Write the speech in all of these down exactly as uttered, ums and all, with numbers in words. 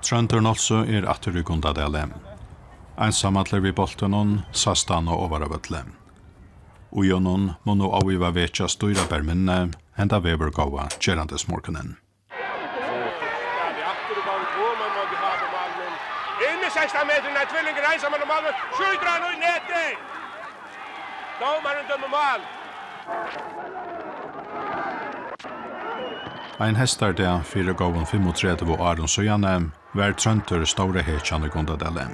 Tróndur Nolsøe er aftur í Gundadali. Einsamallur við bóltinum sæst hann á Ovaravølli. Í honum munnu óivað vekjast dýrabar minni henda veðurgóða gerandismorgunin. Inn í sekstan metrar, nei, tvillingur einsamallur við málið, skjýtur hann í netið. Dómarin dømir mál. Ein heystardag fyri góðum fimmogtretivu árum síðani var Tróndur stóra hetjan í Gundadali.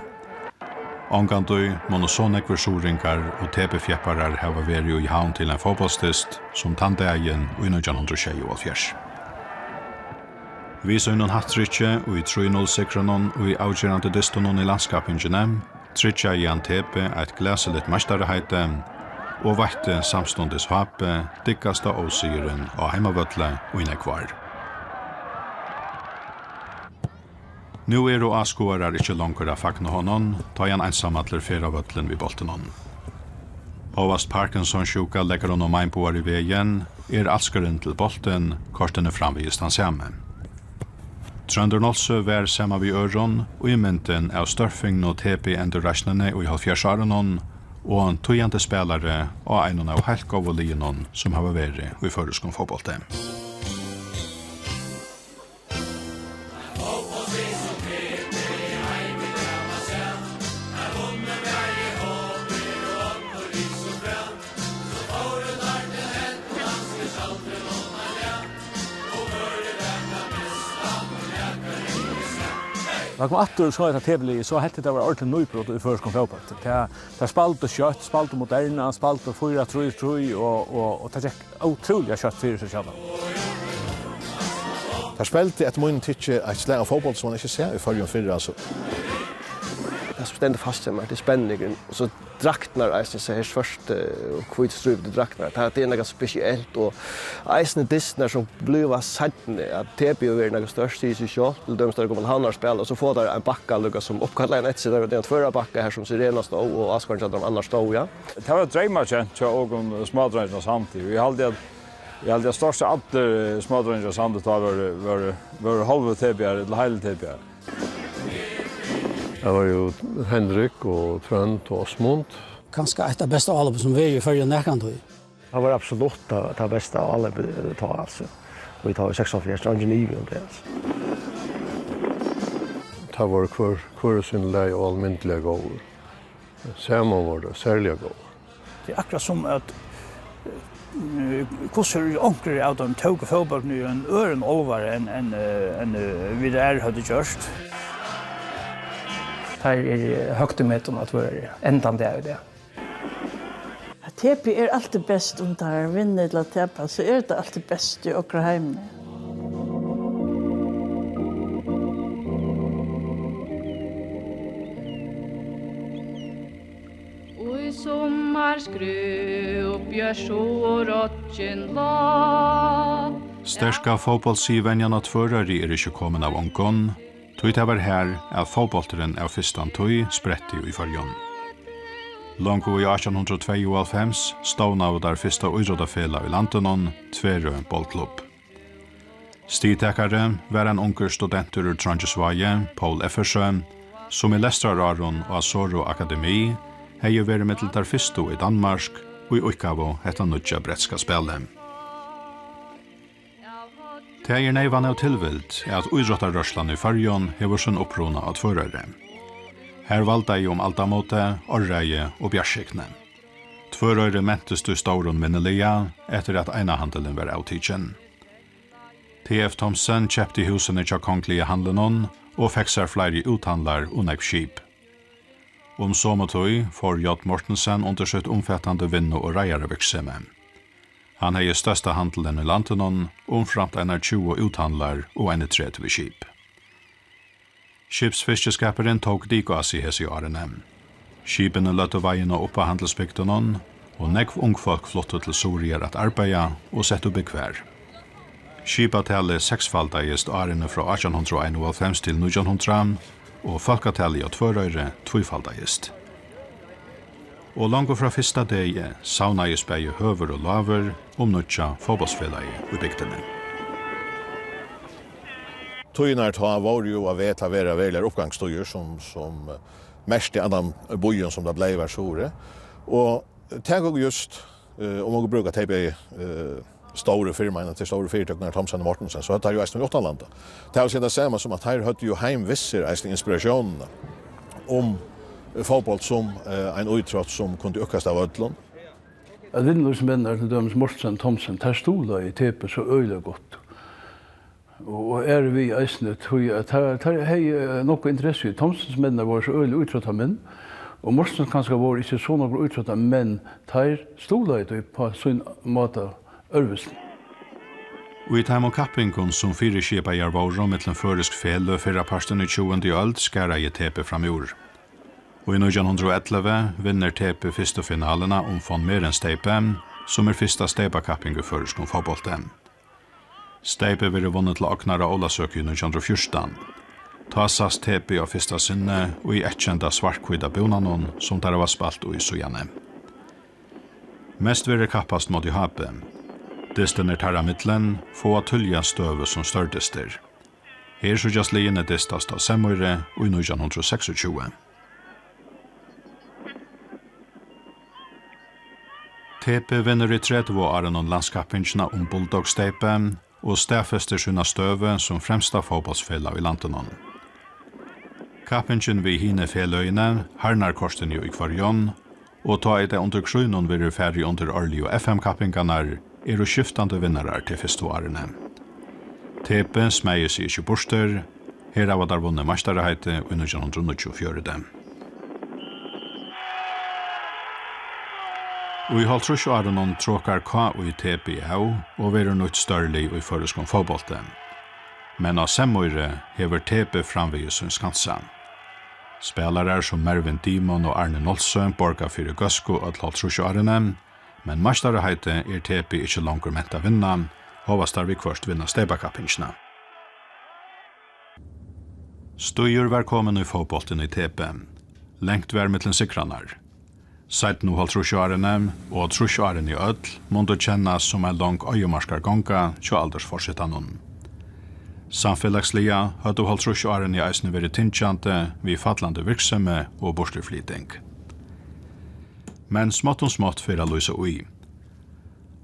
Ongantíð munnu so nógvir suðuroyingar og T B-fjepparar hava verið í Havn til ein fótbóltsdyst sum tann dagin í nítjan hundrað og sjeyoghálvfjerðs. Við sínum hattrikki í trý null sigrinum í avgerandi dystinum í landskappingini tryggjaði hann T B eitt glæsiligt meistaraheiti og veitti samstundis H B dyggasta ósigurin á heimavølli í nógv ár. Nú eru áskoðarar ikki longur at fagna honum, tá ið hann einsamallur fer á vøllin við bóltinum. Hóast Parkinson-sjúka leggur honum meinbogar í vegin, er alskurin til bóltin kortini framvegis tann sami. Tróndur Nolsøe var saman við øðrum ímyndin av stórfingnu T B-endurreisnini í hálvfjerðsárunum og ein týðandi spælari á einum av heilt góðu liðunum, sum hava verið í føroyskum fótbólti. Tá eg kom aftur og sá hetta T B-liðið, so helt eg, tað var ordentligt nýbrot í føroyskum fótbólti. Tað, teir spældu skjótt, spældu moderna, spældu fýra trý trý og, og, og tað gekk ótrúliga skjótt fyri seg sjálvan. Teir spældu eftir mínum tykki eitt slag av fótbólti, sum man ikki sá í Føroyum fyrr, altso. Tað sum stendur fast hjá mær, tað er spenningurin, og so draktirnar eisini, so her svørtu og hvítu stríputu draktirnar. Tað, tað er nakað spesielt, og eisini dystirnar sum blíva seinni, at T B hevur verið nakað stórt, sigur seg sjálvt. Til dømis, tá teir koma til Havnar at spæla, og so fáa teir ein bakka, líka sum uppkallaðan eftir sær, teir hava ein tvørabakka her, sum Sirena stóð, og áskoðarin hjá teimum annars stóð, ja. Tað var dreymakent hjá okkum smádreingum á Sandi. Eg haldi, at, eg haldi, at stórt sett allir, eh, smádreingir á Sandi tá vóru, vóru, vóru hálvir T B-ar ella heilir T B-ar. Tað var jú Henrik og Tróndur og Ásmund. Kanska eitt av bestu álopum, sum verið í Føroyum nakrantíð. Tað var absolutt tað, tað besta álopið, eh, tá, altso. Og vit hava í seksoghálvfjerðs, eingin ivi um tað, altso. Tað var hvør, hvør í sínum lagi óalmindiliga góður. Saman vóru teir serliga góðir. Tað er akkurát sum at, eh, hvussu onkrir av teimum tóku fótbóltin í ein øðrum álvara enn, enn, eh, enn, eh, vit aðrir høvdu gjørt. Teir eru høgt í metum at vera enn tann dag í dag. T B er altíð best, um teir vinna ella tapa, so er tað altíð best í okra heimi. Í summar skrúbjar suðuroyggin lág. Sterka fótbóltssiðvenjan á Tvøroyri er ikki komin av ongum, tí tað var har, at fótbólturin av fyrstan tíð spretti í Føroyum. Longu í átjan hundrað og tveyoghálvfems stovnaðu teir fyrsta ítróttafelag í landinum, Tvøroyri Boldklub. Stigtakari var ein ungur studentur úr Trongisvági, Poul Effersøe, sum í lestrarárum á Sorø Akademi hevði verið millum teir fyrstu í Danmark, ið íðkaðu hetta nýggja bretska spælið. Tað er neyvan av tilvild, at ítróttarrørslan í Føroyum hevur sín uppruna á Tvøroyri. Har valdaði um aldamótið áræði og bjartskygni. Tvøroyri mentist í stórum minniliga, eftir at einahandilin var avtikin. T F Thomsen keypti húsini hjá Kongliga Handlinum og fekk sær fleiri úthandlar og nógv skip. Um somu tíð fór J Mortensen undir sítt umfatandi vinnu- og reiðaravirksemi. Hann hevði størsta handilin í landinum, umframt einar tjúgu úthandlar og eini tretivu skip. Skipsfiskiskapurin tók dik á seg hesi árini. Skipini løgdu veiðuna upp á handilsbygdunum, og nógv ung fólk fluttu til Suðuroyar at arbeiða og settu búgv har. Skipatalið seksfaldaðist árini frá átjan hundrað og einoghálvfems til nítjan hundrað, og fólkatalið á Tvøroyri tvífaldaðist. Og longu frá fyrsta degi savnaðist bæði høgur og lágur um nýggja fótbóltsfelagið í bygdini. Tíðirnar tá vóru jú á veg til at vera veruligar uppgangstíðir, sum, sum, eh, merkti annan býin, sum tað bleiv har suðuri. Og tak okur júst, eh, um okur brúka tey bæði, eh, stóru firmaini, tey stóru fyritøkurnar, Thomsen og Mortensen, so høvdu teir jú eisini í uttanlanda. Tað vil siga tað sama sum at teir høvdu jú heim við sær eisini inspiratiónina um fótbólt sum, eh, ein ítrótt sum kundi íðkast av øllum. At vinnulívsmenninar, til dømis Mortensen, Thomsen, teir stuðlaðu T B so øgiliga gott. Og, og eru við eisini, tí at teir, teir hevði, eh, nógva interessu í. Thomsens menninar vóru so øgiliga ítróttamenn, og Mortensens kanska vóru ikki so nógvir ítróttamenn, men teir stuðlaðu tí á sín máta øðrvísi. Og í teimum kappingum, sum fyriskipaðar vóru millum føroysk feløg fyrrapartin í tjúgundu øld, skaraði T B framúr. Og í nítjan hundrað og ellivu vinnur T B fyrstu finaluna um von Mehren-steypið, sum er fyrsta steypakapping í føroyskum fótbólti. Steypið verður vunnið til ognar á Ólavsøku í nítjan hundrað og fjúrtan. Tá sæst T B á fyrsta sinni í eyðkenda svarthvíta búnanum, sum teir hava spælt í síðani. Mest verður kappast móti H B. Dystirnir teirra millum fáa tíðliga støðu sum stórdystir. Her síggjast liðini dystast á Sevmýri í nítjan hundrað og seksogtjúgu. T B vinnur í tretivu árunum landskappingina um Bulldog-steypið og staðfestir sína støðu sum fremsta fótbóltsfelag í landinum. Kappingin við hini feløgini harðnar kortini í hvørjum, og tá ið tað undir krígnum verður farið undir árligu F M-kappingarnar, eru skiftandi vinnarar tey fyrstu árini. T B smæðir seg ikki burtur, her hava teir vunnið meistaraheitið í nítjan hundrað og níggjuogfjøruti. Í hálvtrýssárunum trokar K I T B av og verður nýtt stórlið í føroyskum fótbólti. Men á Sevmýri hevur T B framvegis sín skansa. Spælarar sum Mervin Dimon og Arne Nolsøe borga fyri góðsku øll hálvtrýssárini, men meistaraheitið er T B ikki longur ment at vinna, hóast teir viðhvørt vinna steypakappingina. Stígur var komin í fótbóltin í T B. Langt var millum sigrarnar. Seinnu hálvtrýssárini og trýssárini øll mundu kennast sum ein long oyðimarkargonga hjá aldursforsetanum. Samfelagsliga høvdu hálvtrýssárini eisini verið tyngjandi við fallandi virksemi og burturflyting. Men smátt um smátt fer at lýsa í.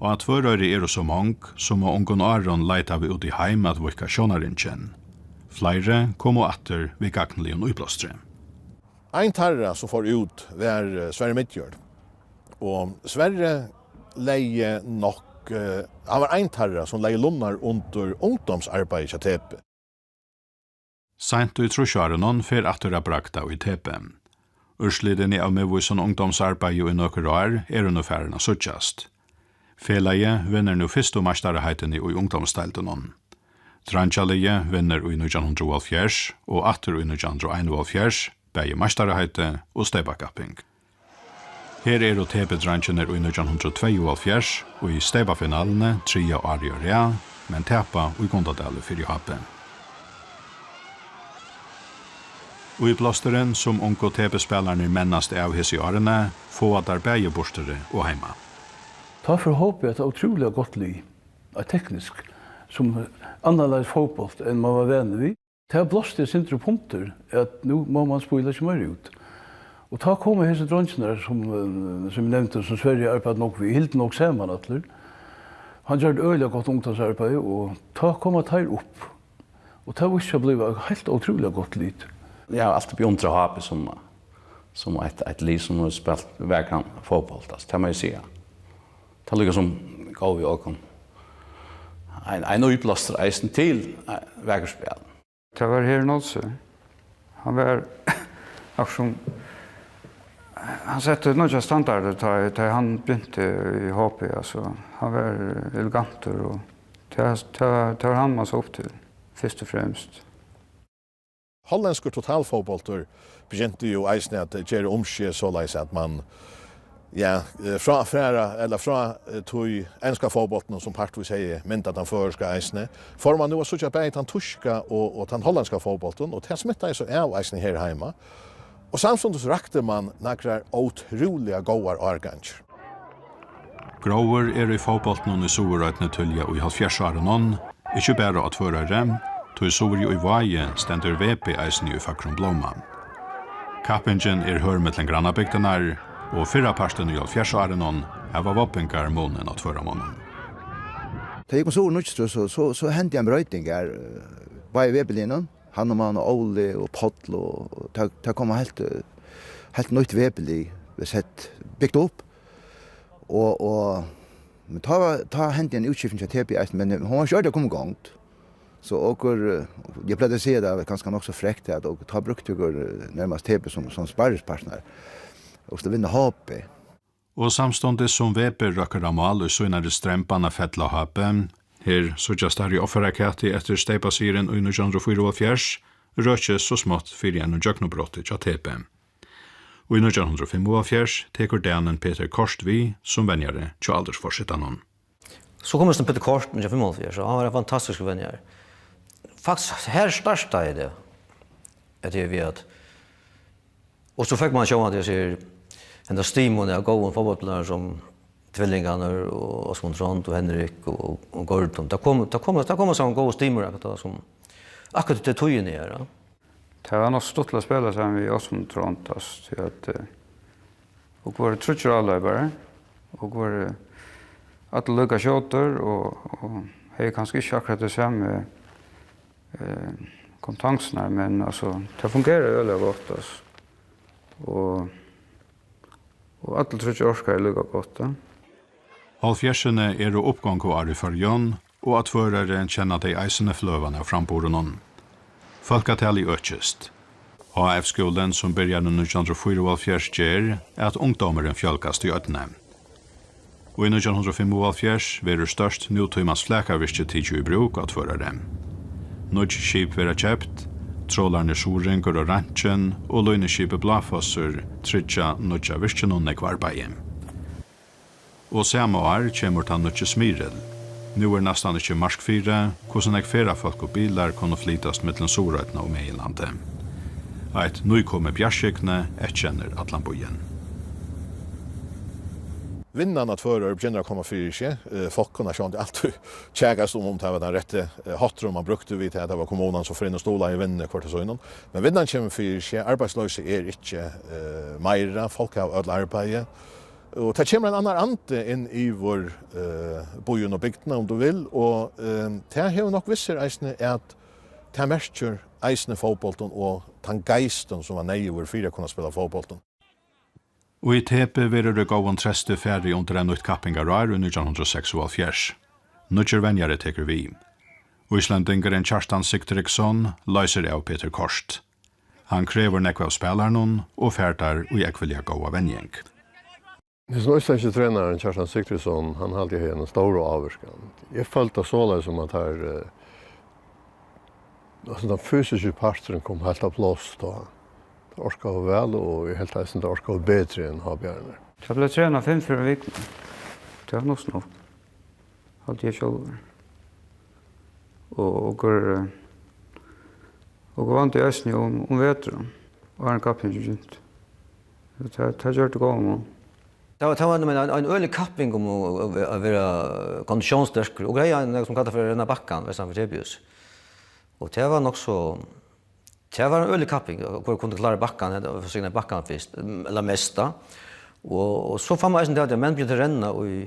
Á Tvøroyri eru so mong, sum á ungum árum leitaðu út í heim at víðka sjónarringin. Fleiri komu aftur við gagnligum íblástri. Ein teirra, sum fór út, var, eh, Sverri Midjord. Og Sverri legði nokk, eh, hann var ein teirra, sum legði lunnar undir ungdómsarbeiðið hjá T B. Seint í trýssárunum fer aftur at bragda í T B. Úrslitini av miðvísum ungdómsarbeiði í nøkur ár eru nú farin at síggjast. Felagið vinnur nú fyrstu meistaraheitini í ungdómsdeildunum. Dreingjaliðið vinnur í nítjan hundrað og hálvfjerðs og aftur í nítjan hundrað og einoghálvfjerðs bæði meistaraheitið og steypakapping. Her eru T B-dreingirnir í nítjan hundrað og tveyoghálvfjerðs í steypafinaluni triðja árið á rað, men tapa í Gundadali fyri H B. Íblásturin, sum ungu T B-spælararnir mennast av hesi árini, fáa teir bæði burturi og heima. Tá fór H B eitt ótrúliga gott lið, eitt teknisk, sum annaleiðis fótbólt enn man var vanur við. Tað blásti eitt sindur upp undir, at nú má man spíla seg meira út. Og tá komu hesir dreingirnir, sum, eh, sum eg nevndi, sum Sverri arbeiddi nógv við, hildu nógv saman allir. Hann gjørdi øgiliga gott ungdómsarbeiði, og tá koma teir upp. Og tað vísti seg at blíva heilt ótrúliga gott lið. Eg havi altíð beundrað H B sum, sum eitt, eitt lið sum hevur spælt vakran fótbólt, altso, tað má eg siga. Tað er líka sum góð við okkum. Ein, ein íblástur eisini til, eh, vakurt spæl. Tað var Heri Nolsøe. Hann var akkurát sum, hann setti nýggja standardir, tá, tá hann begynti í H B, altso. Hann var elegantur, og tað, tað, tað var hann, man sá upp til, fyrst og fremst. Hollenskur totalfótbóltur begynti jú eisini at gera um seg, soleiðis at man, ja, eh, frá at fara, ella frá, eh, tí enska fótbóltinum, sum partvíst hevði myndað tann føroyska eisini, fór man nú at síggja bæði tann týska og, og tann hollendska fótbóltin, og tað smittaði so av eisini her heima. Og samstundis rakti man nakrar ótrúliga góðar árgangir. Gróður er í fótbóltinum í Suðuroynni tíðliga í hálvfjerðsárunum, ikki bara á Tvøroyri, Tí suðuri í Vági stendur V B eisini í fagrum blóma. Kappingin er hørð millum grannabygdirnar, og fyrrapartin í hálvfjerðsárunum hava vágbingar munin á tvøroyramonnum. Tá eg kom suður níggjuogtrýss, so, so, so hendi ein broyting her, eh, bæði í V B-liðnum. Hannumann og Óli og Páll og, og tað, tað kom heilt, eh, heilt nýtt V B-lið, við sett, bygt upp. Og, og, men tá var, tá hendi ein útskifting hjá T B eisini, men, eh, hon var ikki ordiliga komin í gongd. So okur, eh, eg plagdi at siga tað, kanska nokk so frekt, at okur, tá brúktu okur, eh, nærmast T B sum, sum sparringspartnar, og so vinna H B. Og samstundis sum V B røkkur á mál í sínari stremban at fella H B, her síggjast teir í offararætti eftir steypasigur í nítjan hundrað og fýraoghálvfjerðs, røkist so smátt fyri einum gjøgnumbroti hjá T B. Og í nítjan hundrað og fimmoghálvfjerðs tekur danin Petur Kort við sum venjari hjá aldursforsetanum. So kom Petur Kort, nítjan hundrað og fimmoghálvfjerðs, og hann var ein fantastiskur venjari. Faktiskt, her startaði tað, at eg við at Og so fekk man sjálvandi hesar, henda stimuna av góðum fótbóltsspælarum sum Tvillingarnir og Ásmundur Tróndur og Henrik og, og, og Gordon. Tað kom, tað kom, tað kom so ein góður stimur akkurát tá sum, akkurát í tí tíðini her, ja. Tað var nokk stuttligt at spæla saman við Ásmund Tróndur, altso, tí at, eh, okur vóru tríggir áleyparar, okur vóru allir líka skjótir og, og høvdu kanska ikki akkurát tey somu eh, kompetensurnar, men, altso, tað fungerar øgiliga gott, altso. Og, og allir tríggir orkaðu líka gott, ja. Hálvfjerðsini eru uppgonguár í Føroyum, og á Tvøroyri kenna tey eisini fløvan av framburðinum. Fólkatalið økist. H F-skúlin, sum byrjar í nítjan hundrað og fýraoghálvfjerðs, ger, at ungdómurin fjølgast í oynni. Og í nítjan hundrað og fimmoghálvfjerðs verður stórt nútímans flakavirki tikið í brúk á Tvøroyri. Nýggj skip verða keypt, trolararnir Suðuroyingur og Rankin og línuskipið Bláfossur tryggja nýggja virkinum nógv arbeiði. Og sama ár kemur tann nýggi Smyril. Nú er næstan ikki mark fyri, hvussu nógv ferðafólk og bilar kunnu flytast millum Suðuroynna og meginlandið. Eitt nýkomið bjartskygni eyðkennir allan býin. Vinnan á Tvøroyri byrjar at koma fyri seg. Eh, fólk kunnu sjálvandi altíð kjakast um, um tað var tann rætti, eh, hátturin, man brúkti við tað, at tað var kommunan, sum fór inn og stuðlaði vinnuni hvørt av sínum. Men vinnan kemur fyri seg. Arbeiðsloysið er ikki, eh, meira. Fólk hava øll arbeiði. Og tað kemur ein annar andi inn yvir, eh, býin og bygdina, um tú vil, og, eh, tað hevur nokk við sær eisini, at tað merkir eisini fótbóltin og tann geistin, sum var neyðugur fyri at kunna spæla fótbóltin. Og í T B verður í góðum treysti farið undir eitt nýtt kappingarár í nítjan hundrað og seksoghálvfjerðs. Nýggjur venjari tekur við. Íslendingurin Kjartan Sigtryggsson loysir av Petur Kort. Hann krevur nógv av spælarunum og fær teir í ógvuliga góða venjing. Hesin íslendski trenarin, Kjartan Sigtryggsson, hann haldi eg hevði eina stóra ávirkan. Eg føldi tað soleiðis sum at teir, eh, altso, tann fysiski parturin kom heilt á pláss tá. Teir orkaðu væl, og eg helt eisini, teir orkaðu betri enn H B-arnir. Tað bleiv trenað fimm, fýra vikur. Tað var nokk so nokk. Haldi eg sjálvur. Og okur, eh, okur vandu eisini um, um veturin, áðrenn kappingin begynti. Og tað, tað gjørdi góðan mun. Tað var, tað var ein, ein, ein øgilig kapping um at, at, at vera konditiónssterkur. Og greiðan, sum kallað fyri at renna bakkan, vestan fyri T B hús. Og tað var nokk so, tað var ein øgilig kapping, og hvør kundi klára bakkan, ella signa bakkan fyrst, ella mest, tá. Og, og so fann man eisini tað, at menn begyntu at renna í,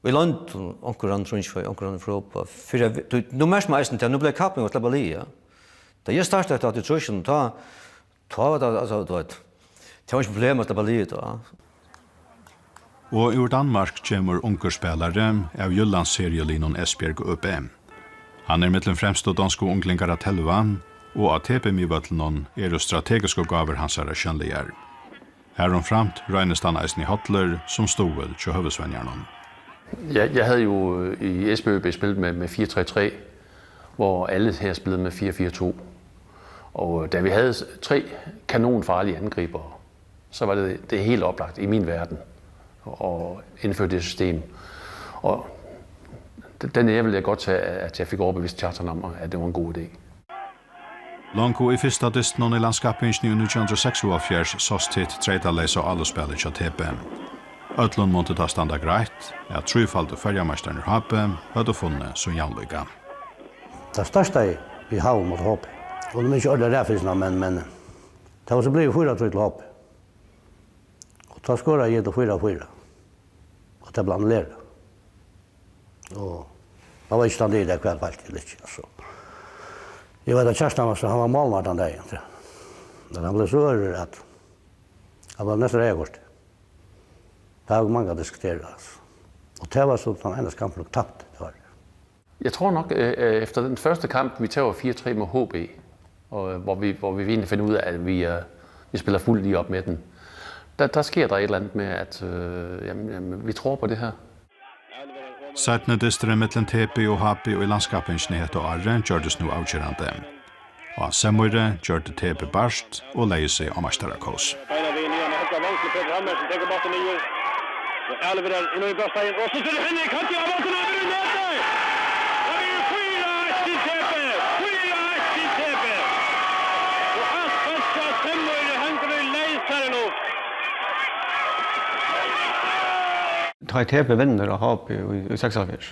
í londum, onkur rann Trýnsfjørð, onkur rann Froðba, fyri at vi-, tú, nú merkir man eisini tað, nú bleiv kapping um at sleppa liðið, ja. Tá eg startaði tá í trýssunum, tá, tá var tað, altso, tú veit, tað var ikki problem at sleppa liðið tá. Og úr Danmark kemur ungur spælari av Jyllands-seriuliðnum Esbjerg ÖB. Hann er millum fremstu donsku unglingar at telva, og á T B-miðvøllinum eru strategisku gávur hansara sjónligar. Harumframt roynist hann eisini hollur sum stuðul hjá høvuðsvenjaranum. Jeg, jeg havde jo i Esbjerg ørn spillet med, med fire tre tre, hvor alle her spillede med fire fire to. Og da vi havde tre kanonfarlige angribere, så var det, det helt oplagt i min verden at indføre det system. Og den ære vil jeg godt tage, at jeg fik overbevist Kjartan om, at det var en god idé. Longu í fyrsta dystinum í landskappingini í nítjan hundrað og seksoghálvfjerðs sást hitt treytaleysa álotsspælið hjá T B. Øllum mundi tá standa greitt, at trífaldu føroyameistarin úr H B høvdu funnið sín javnlíka. Tað størsta er, Í Havn móti H B. Og nú minnist eg ikki ordiliga raðfylgjuna, men, men tað var so blivið fýra trý til H B. Og tá skoraði eg til fýra fýra. Og tað bleiv annullerað. Og hann var ikki í stand til tað, hvat feilt ella ikki, altso. Eg veit, at Kjartan var so, hann var málmaður tann dagin, ja. Men hann bleiv so ørur, at hann var næstan reyðakortið. Tað hava vit mangan diskuterað, altso. Og tað var so tann einasti kampurin, vit taptu, tað var. Jeg tror nok, øh, øh, efter den første kamp, vi tager fire tre mod H B, og, øh, hvor vi, hvor vi egentlig finder ud af, at vi, øh, vi spiller fuldt lige op med den, der, der sker der et eller andet med, at, øh, jamen, jamen, vi tror på det her. Seinni dysturin millum T B og H B í landskappingini hetta árið gjørdist nú avgerandi. Á Sevmýri gjørdi T B bart og legði seg á meistarakós. Beinanvegin niðan á høgra wing til Petur Hammer, sum tekur bóltin niður. Og Alu verður inn í brotsteigin, og so setur Henrik Hansen á bóltin og verður í netið! Tað verður fýra eitt til T B! Fýra eitt til T B! Og alt fólk á Sevmýri hongur í leysari luft. Tá ið T B vinnur á H B í, í seksoghálvfjerðs,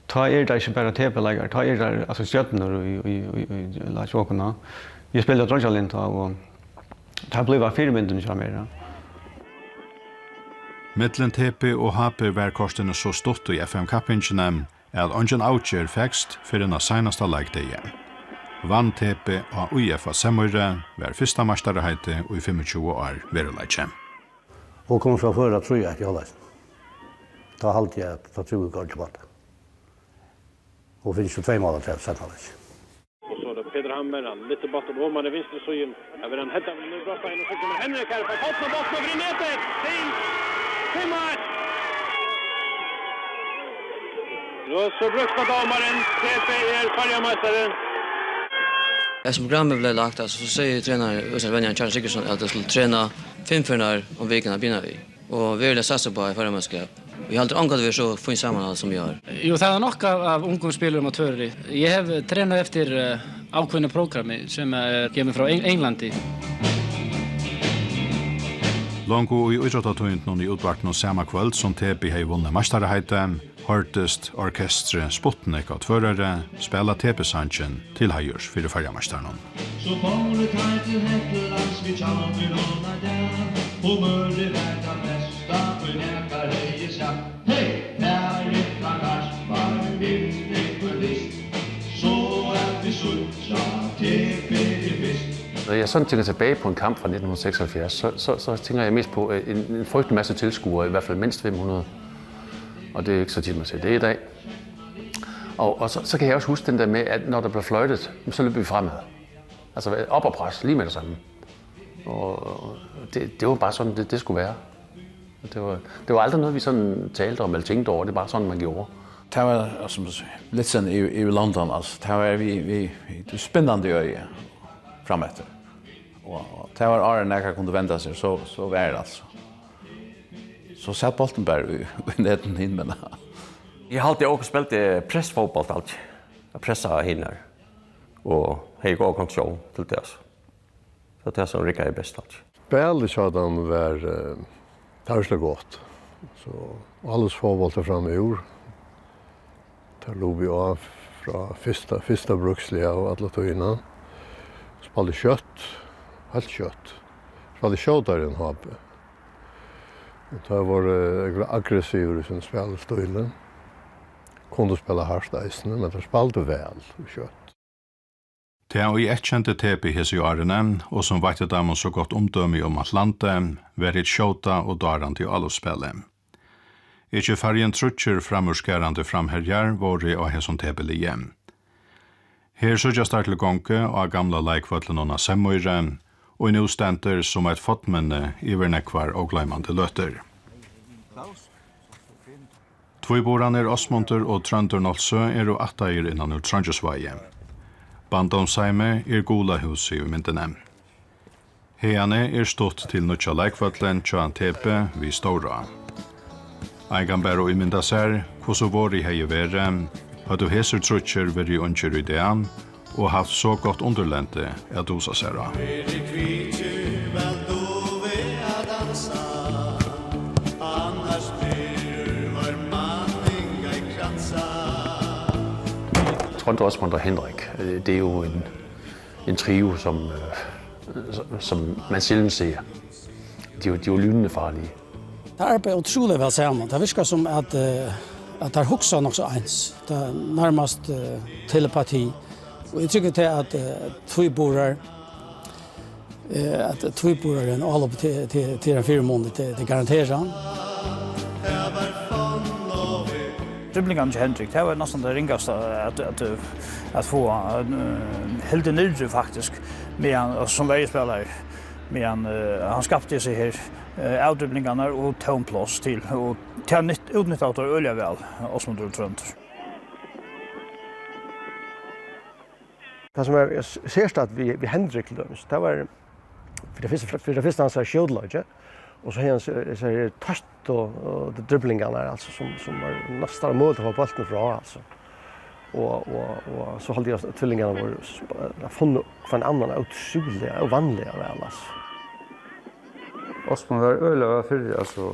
tá eru teir ikki bara T B-leikarar, tá eru teir, altso, stjørnur í, í, í, í, í hjá okkum. Eg spældi á dreingjaliðnum tá, og teir blíva fyrimyndin hjá mær, ja. Millum T B og H B var kortini so stutt í F M-kappingini, at eingin avgerð fekst fyrr enn á seinasta leikdegi. Vann T B á Í F á Sevmýri, var fyrsta meistaraheitið í fimmogtjúgu ár veruleiki. Og komu so at føra trý eitt í hálvleik. Tá haldi eg, at tá trúði eg ordiliga upp á tað. Og fingu so tvey mál afturat í seinna hálvleiki. Og so er tað Petur Hammer, hann lyftir bóltin oman í vinstru síðu. Har verður hann headað niður í brotsteigin, og so kemur Henrik har, fær fótin á bóltin og verður í netið. Fimm, fimm eitt. Og so brúkar dómarin, T B er føroyameistari. Hesin programmi bleiv lagt, altso, so segði trenarin, venjarin Kjartan Sigurðsson, at eg skuldi trena fimm ferðir um vikuna beinanvegin. Og veruliga satsa upp á eitt føroyameistarar. Eg haldi ongantíð verið so fínt samanhald sum í ár. Jú, tað er nokk av, av ungum spælarum á Tvøroyri. Eg havi trenað eftir, eh, ákveðnu prógrammi sum, eh, kemur frá Eng-, Englandi. Longu í ítróttatíðindunum í útvarpinum sama kvøld sum T B hevði vunnið meistaraheitið, hoyrdist orkestrið Sputnik á Tvøroyri spæla T B-sangin til heiðurs fyri føroyameistaranum. So fóru teir til Hetlands við tjaldri oman á dal. Humørið var tað besta, ið nakar hevði sæð. Hey! Fari frá Garpar, vildi og vist, so at vit síggja teg fyri fyrst. Når jeg sådan tænker tilbage på en kamp fra nitten seksoghalvfjerds, så, så, så tænker jeg mest på, øh, en, en frygtelig masse tilskuere, i hvert fald mindst fem hundrede. Og det er ikke så tit, man ser det i dag. Og, og så, så kan jeg også huske den der med, at når der blev fløjtet, så løb vi fremad. Altså op og pres, lige med det samme. Og det, det var bare sådan, det, det skulle være. Det var, det var aldrig noget, vi sådan talte om eller tænkte over. Det er bare sådan, man gjorde. Det var, altså, lidt sådan i, i London, altså. Det var vi, vi, vi, det var spændende øje frem efter. Og, og det var året, når jeg kunne vente sig, så, så var det altså. So sat bóltin bara í, í netinum hin, men eg haldi, at okkur spældi pressfótbólt alt, at pressa hinar, og hevði góða kontroll til tað, so tað, sum riggaði best, alt. Spælið hjá teimum var, eh, tað var so gott. So alles fótbólt framúr. Teir lugu á frá fyrsta, fyrsta brúksliga og alla tíðina. Spældu skjótt, heilt skjótt. Spældu skjótari enn H B. Og teir vóru, eh, aggressivir í sínum spælistíli. Kundu spæla hart eisini, men teir spældu væl og skjótt. Tað, ið eyðkendi T B hesi árini, og sum veitti teimum so gott umdømi um alt landið, var hitt skjóta og dárandi álopsspælið. Ikki færri enn tríggir framúrskarandi framherjar vóru á hesum T B-liði. Her síggjast teir til gongu á gamla leikvøllinum á Sevmýri, ið nú stendur sum eitt fornminni yvir nógvar ógloymandi løtur. Tvíburarnir Ásmundur og Tróndur Nolsøe eru ættaðir innan úr Trongisvági. Barndómsheimið er gula húsið í myndini. Haðani er stutt til nýggja leikvøllin hjá T B við Stórá. Ein kann bara ímynda sær, hvussu vorðið hevði verið, høvdu hesir tríggir verið ungir í dag og havt so gott undirlendi at dusa sær á. Osmond og Henrik, øh, det er jo en, en trio, som, øh, som, som man sjældent ser. De er jo, de er jo lynende farlige. Teir arbeiða ótrúliga væl saman. Tað virkar sum at, eh, at teir hugsa nokk so eins. Tað er nærmast, eh, telepati. Og eg trúgvi til at, eh, tvíburar, eh, at tvíburar er ein álop til, til, til ein fyrimun, til, til garantera. Driblingarnar hjá Henrik, tað var næstan tað ringasta at, at, at fáa, eh, hildið niðri faktisk, meðan, og sum verjuspælari, meðan, eh, hann skapti seg her, eh, avdriblingarnar og tóm pláss til, og tað nytt-, útnyttaðu teir øgiliga væl, Ásmundur og Tróndur. Tað sum var s-, serstakt við, við Henrik til dømis, tað var fyri tað fyrsta, fyri tað fyrsta hansara skjótleiki, og so hevði hann so, so her tøtt og, og driblingarnar, altso, sum, sum var næstan møguligt at fáa bóltin frá, altso. Og, og, og so haldi eg at tvillingarnir vóru sp-, funnu hvønn annan ótrúliga, óvanliga væl, altso. Ásmundur var øgiliga væl fyri, altso,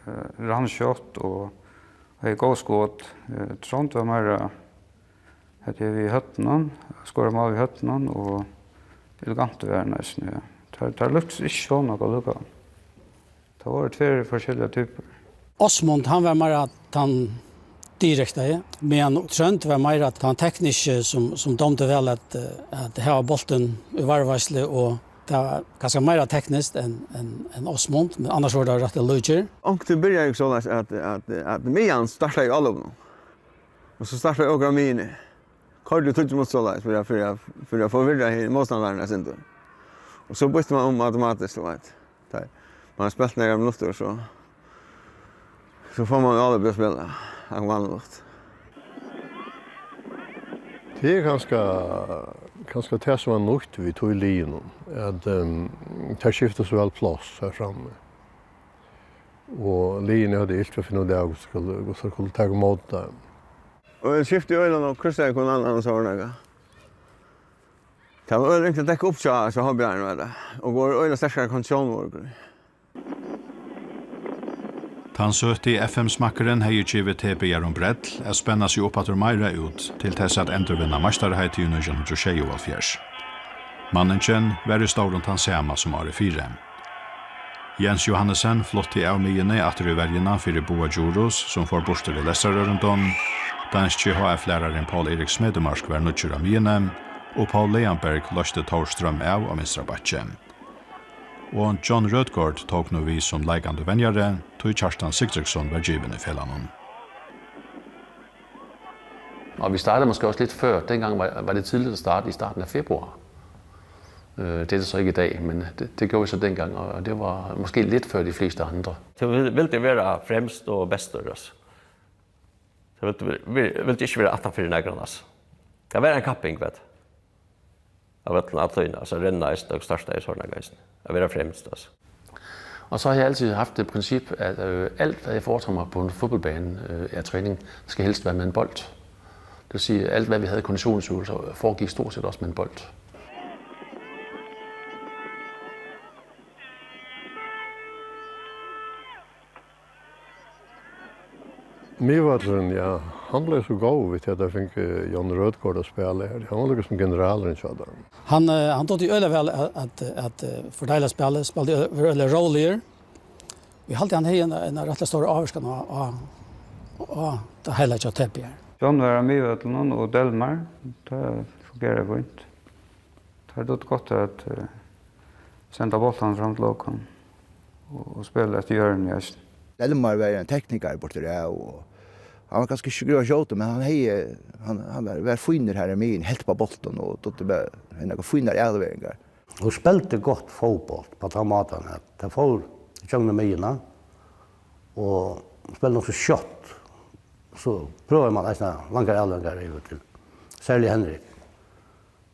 eh, rann skjótt og hevði góð skot. Eh, Tróndur var meira, hetta er við høvdinum, skorar mál við høvdinum og elegantur var hann eisini, ja. Teir, teir líktust ikki so nógv allíkavæl. Tað vóru tvær forskelligar typur. Ásmund, hann var meira tann direktaði, meðan Tróndur var meira tann tekniski, sum, sum dámdi væl at, eh, at hava bóltin í varðveitslu, og tað var kanska meira tekniskt enn, enn, enn Ásmund, men annars vóru teir rættiliga líkir. Onkuntíð byrjaði eg soleiðis at, at, at miðjan startaði í álopinum. Og so startaði eg okkara miðjuni. Koyrdi tíggju minuttir soleiðis, fyri at, fyri at, fyri at forvirra hin motstandaran eitt sindur. Og so býtti mann um automatiskt, tú veit. Tá man hevur spælt nakrar minuttir, so, so fær mann álopið at spæla, akkurát vanligt. Tað er kanska, kanska tað, sum var nýtt við tí liðinum, at, ehm, tað skifti so væl pláss har frammi. Og liðini høvdu ilt við at finna út av, hvussu skulu, hvussu skulu taka ímóti teimum. Og eg skifti øgiliga nógv, krossaði hvønn annan og so var nakað. Tað var øgiliga ringt at dekka upp hjá, hjá H B R, var tað. Og vóru øgiliga sterkar konditiónir vóru. Tann søti F M-smakkurin hevði givið T B-arum brell at spenna seg upp aftur meira út, til tess at endurvinna meistaraheitið í nítjan hundrað og sjeyoghálvfjerðs. Manningin var í stórum tann sama sum árið fyri. Jens Johannesen flutti av miðjuni aftur í verjuna fyri Boga Djurhuus, sum fór burtur í lestrarørindum. Danski H F-lærarin Poul Erik Smedemark var nýggjur á miðjuni, og Poul Leonberg loysti Tór Strøm av á vinstra bakki. Og John Rødgaard tók nú við sum leikandi venjari, tí Kjartan Sigtryggsson var givin í felagnum. Og vi startede måske også lidt før. Dengang var, var det tidligt at starte i starten af februar. Øh, det er det så ikke i dag, men det, det gjorde vi så dengang, og det var måske lidt før de fleste andre. Så vi ville være fremst og bedst, altså. Så ville vi, vi ville ikke være attenfyr i nærmere, altså. Det var en kapping, vet du. Av øllum, allan, altso, renna eisini og starta í sovorðnum eisini. At vera fremst, altso. Og så har jeg altid haft det princip, at, øh, alt, hvad jeg foretager mig på en fodboldbane, øh, er træning, skal helst være med en bold. Det vil sige, at alt, hvad vi havde konditionsøvelser, foregik stort set også med en bold. Miðvøllurin, ja, hann bleiv so góður við tí at teir fingu John Rødgaard at spæla her. Hann var líka sum generalurin hjá teimum. Hann, eh, hann dugdi øgiliga væl at, at, at, eh, fordeila spælið, spældi ø-, var øgiliga róligur. Eg haldi, hann hevði eina, eina rættiliga stóra ávirkan á, á, á tað heila hjá T B R. John var á miðvøllinum og Delmar, tað fungerar fínt. Teir dugdu gott at, eh, senda bóltarnar fram til okkum og, og spæla eftir jørðini eisini. Delmar var ein teknikari burtur av, og hann var kanska ikki so góður at skjóta, men hann hevði, hann, hann var, var fínur har í miðjuni, helt á bóltin og dugdi bara, hevði nakrar fínar avleveringar. Hon spældi gott fótbólt á tann mátan, at tað fór ígjøgnum miðjuna og spældi nokk so skjótt. So prøvaði mann eisini langar avleveringar yvir til, serliga Henrik.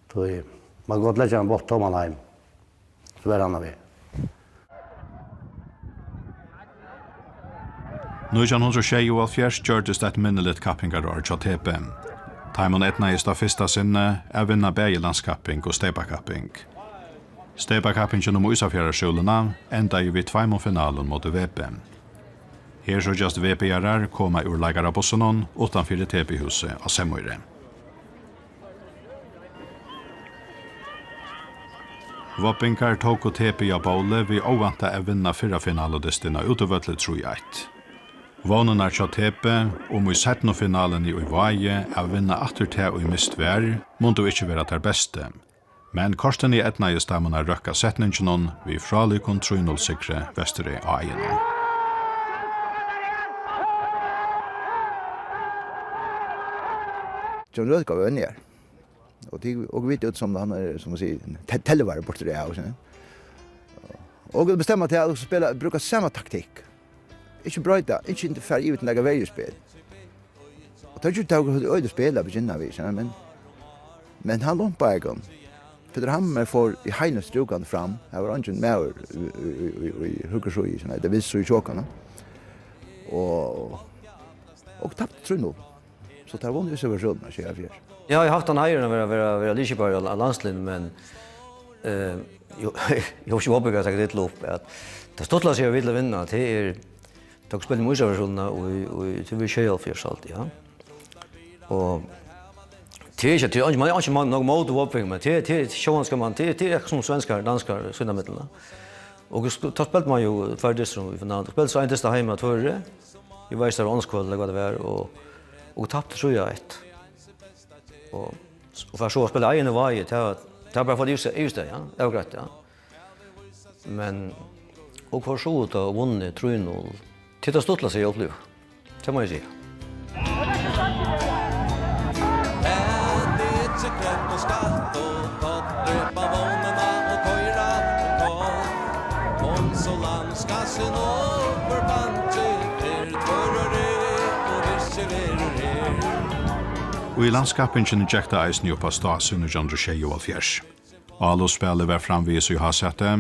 Tí mann kundi gott leggja ein bólt tóman heim, so var hann á veg. Nítjan hundrað og sjeyoghálvfjerðs gjørdist eitt minniligt kappingarár hjá T B. Teimum eydnaðist á fyrsta sinni at vinna bæði landskapping og steypakapping. Steypakappingin um Ísafjarðarsúluna endaði við tveimum finalum móti V B. Her síggjast V B-arar koma úr leikarabussunum uttanfyri T B-húsið á Sevmýri. Vágbingar tóku T B á bóli við óvæntað at vinna fyrra finaludystin á útivølli trý eitt. Vónirnar hjá T B um í seinnu finaluni í Vági at vinna aftur tað, ið mist var, mundu ikki vera tær bestu. Men kortini eydnaðist teimum at røkka setninginum við frálíkum trý null sigri vestur í Áginum. John Rødgaard var venjar. Og de, og vit út sum hann er, sum man sigur, te-, telvari burtur av, skilur. Og vit bestemma til at spæla, brúka sama taktikk. Ikki broyta, ikki fara yvir til nakað verjuspæl. Og tað gjørdi tað øgiliga spæl at begynna við, skilur, men, men hann lumpaði okkum. Peter Hammer fór í heilum strúkandi fram. Har var eingin maður í, í, í, í, í høgru síðu, skilur, tað vinstru í kjøkinum. Og, og tapti trý null. So tað vunnu Ísraelsmenn, sjey og hálvfjerðs. Ja, eg havi havt tann heiðurin at vera, vera, vera liðskipari á, á landsliðnum, men, eh, jú, eg havi ikki ábyrgd at taka tað upp, at tað stuttliga seg at vit vinna, tað er, tá vit spældu móti Ísraelsmonnum í, í, til við sjey og hálvfjerðs alt, ja. Og tað er ikki, tað er ikki, man er ikki man, nokk móti vágbingum, men tað, tað er sjálvandi skal man, tað, tað er sum svenskar, danskar, sín á millum, ja. Og sk-, tá spældi man jú tveir dystir í finalu. Spældi so ein dyst heima á Tvøroyri. Eg veit, tað var ónskvøld, ella hvat tað var, og, og tapti trý eitt. Og, og fór so at spæla í Vági, tað var, tað var bara fyri at yvirsta-, yvirstaðið, ja, avgreitt, ja. Men, og fór so út og vunnu trý null. Tað er tað stuttligasta eg upplivað. Tað má eg siga. Lat ikki klepp og skatt og tótt drepa vónina og koyra alt um koll. Kom so landskassin og forbanki, er Tvøroyri og virkið verður her. Og í landskappingini gekk tað eisini upp á stásið nítjan hundrað og sjeyoghálvfjerðs. Áluspælið var framvegis í hásæti,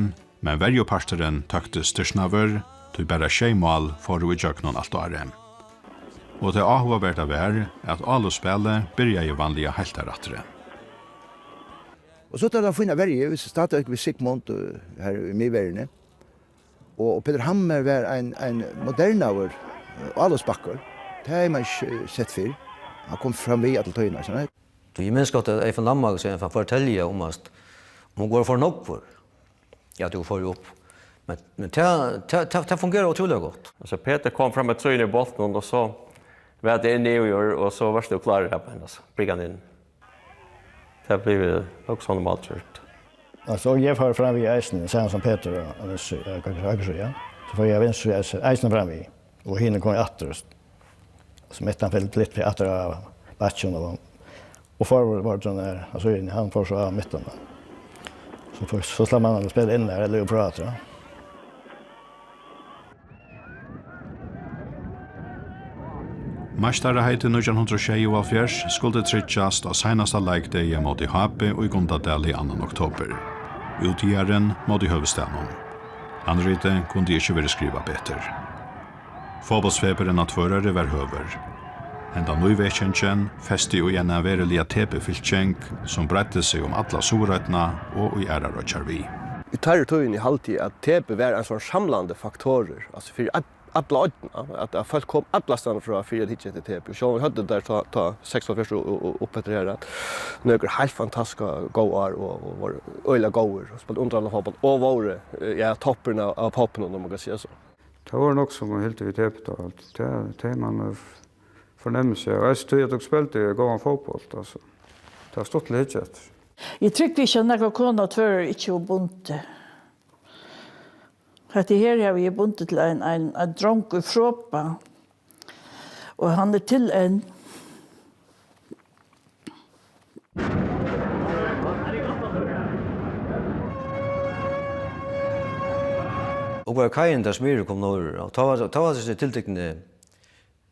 men verjuparturin tóktist styrknaður, tí bara sjey mál fóru ígjøgnum alt árið. Og tað áhugavert var, at Áluspælið byrjaði vanliga heilt har aftur. Og so tá tað fína verju, við, stadigvæk við Sigmund, eh, har í miðverjuni. Og, og Peter Hammer var ein, ein modernaður, eh, áluspakkur. Tað hevði man ikki, eh, sett fyrr. Hann kom fram við alla tíðina, skilur. Eg minnist gott, at Eyðfinn Lamhauge fortaldi um, at hon var for nógvur. Ja, tú fór jú upp. Men, men tað, tað, tað, tað fungerar ótrúliga gott. Altso, Peter kom fram við trýnið í bóltin, og so var tað inn í, og, og so var tú klárur her, men, altso, brúka hann inn. Tað bleiv nokk so normalt gjørt. Altso, eg fór fram við eisini, sama sum Peter og, og vinstru, eh, høgru, høgru, ja. So fór eg vinstru, eisini, eisini fram við. Og hini komu aftur. So mitt hann fylgdi litt aftur á bakkinum og, og forvørð var hann har, altso, hann fór so av midtinum. So fór, so slapp man at spæla inn har, ella út frá aftur, ja. Meistaraheitið nítjan hundrað og sjeyoghálvfjerðs skuldi tryggjast á seinasta leikdegi móti H B í Gundadali annan oktober. Útjaðarin móti høvuðsstaðnum. Handritið kundi ikki verið skrivað betur. Fótbóltsfeburin á Tvøroyri var høgur. Hendan nývekingin festi í eina veruliga T B-fylking, sum breiddi seg um alla Suðuroynna og í aðrar oyggjar við. Í teirri tíðini haldi eg, at T B var ein sånn samlandi faktorur, altso fyri all-, alla oynna, at, at fólk kom allastaðni frá fyri at hyggja eftir T B. Og sjálv høvdu teir tá, tá seksoghálvfjerðs og, og, og upp eftir her, at nøkur heilt fantastiska góð ár og, og vóru øgiliga góðir og spældu undrandi fótbólt og vóru, eh, ja, toppurin av, av poppinum, um man kann siga so. Tað vóru nógv, sum hildu við T B tá, alt. Tað, tað man, eh, fornemma seg. Og eisini tí at okur spældu góðan fótbólt, altso. Tað var stuttligt at hyggja eftir. Eg trúgvi ikki, at nakar kona á Tvøroyri ikki hevur bundið. Hetta her havi eg bundið til ein, ein, ein drong í Froðba. Og hann er til enn. Og var kaiin, tá Smyril kom norður, og tá var, tá var hesi tiltiknu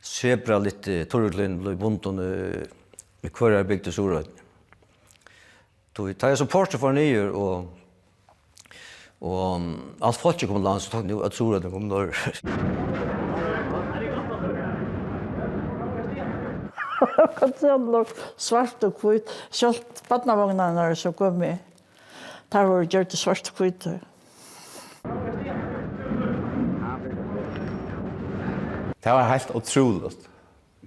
zebra, litlu turriklæðini bleiv bundin, eh, í hvørjari bygd í Suðuroynni. Tí, tá eg sum portur fór niður, og, og, um, alt fólkið kom til lands, so tók nú at Suðuroyingar komu norður. Hvat er nokk svart og hvít? Sjálvt barnavognarnir, sum komu, teir vóru gjørdir svart og hvítir. Tað var heilt ótrúligt,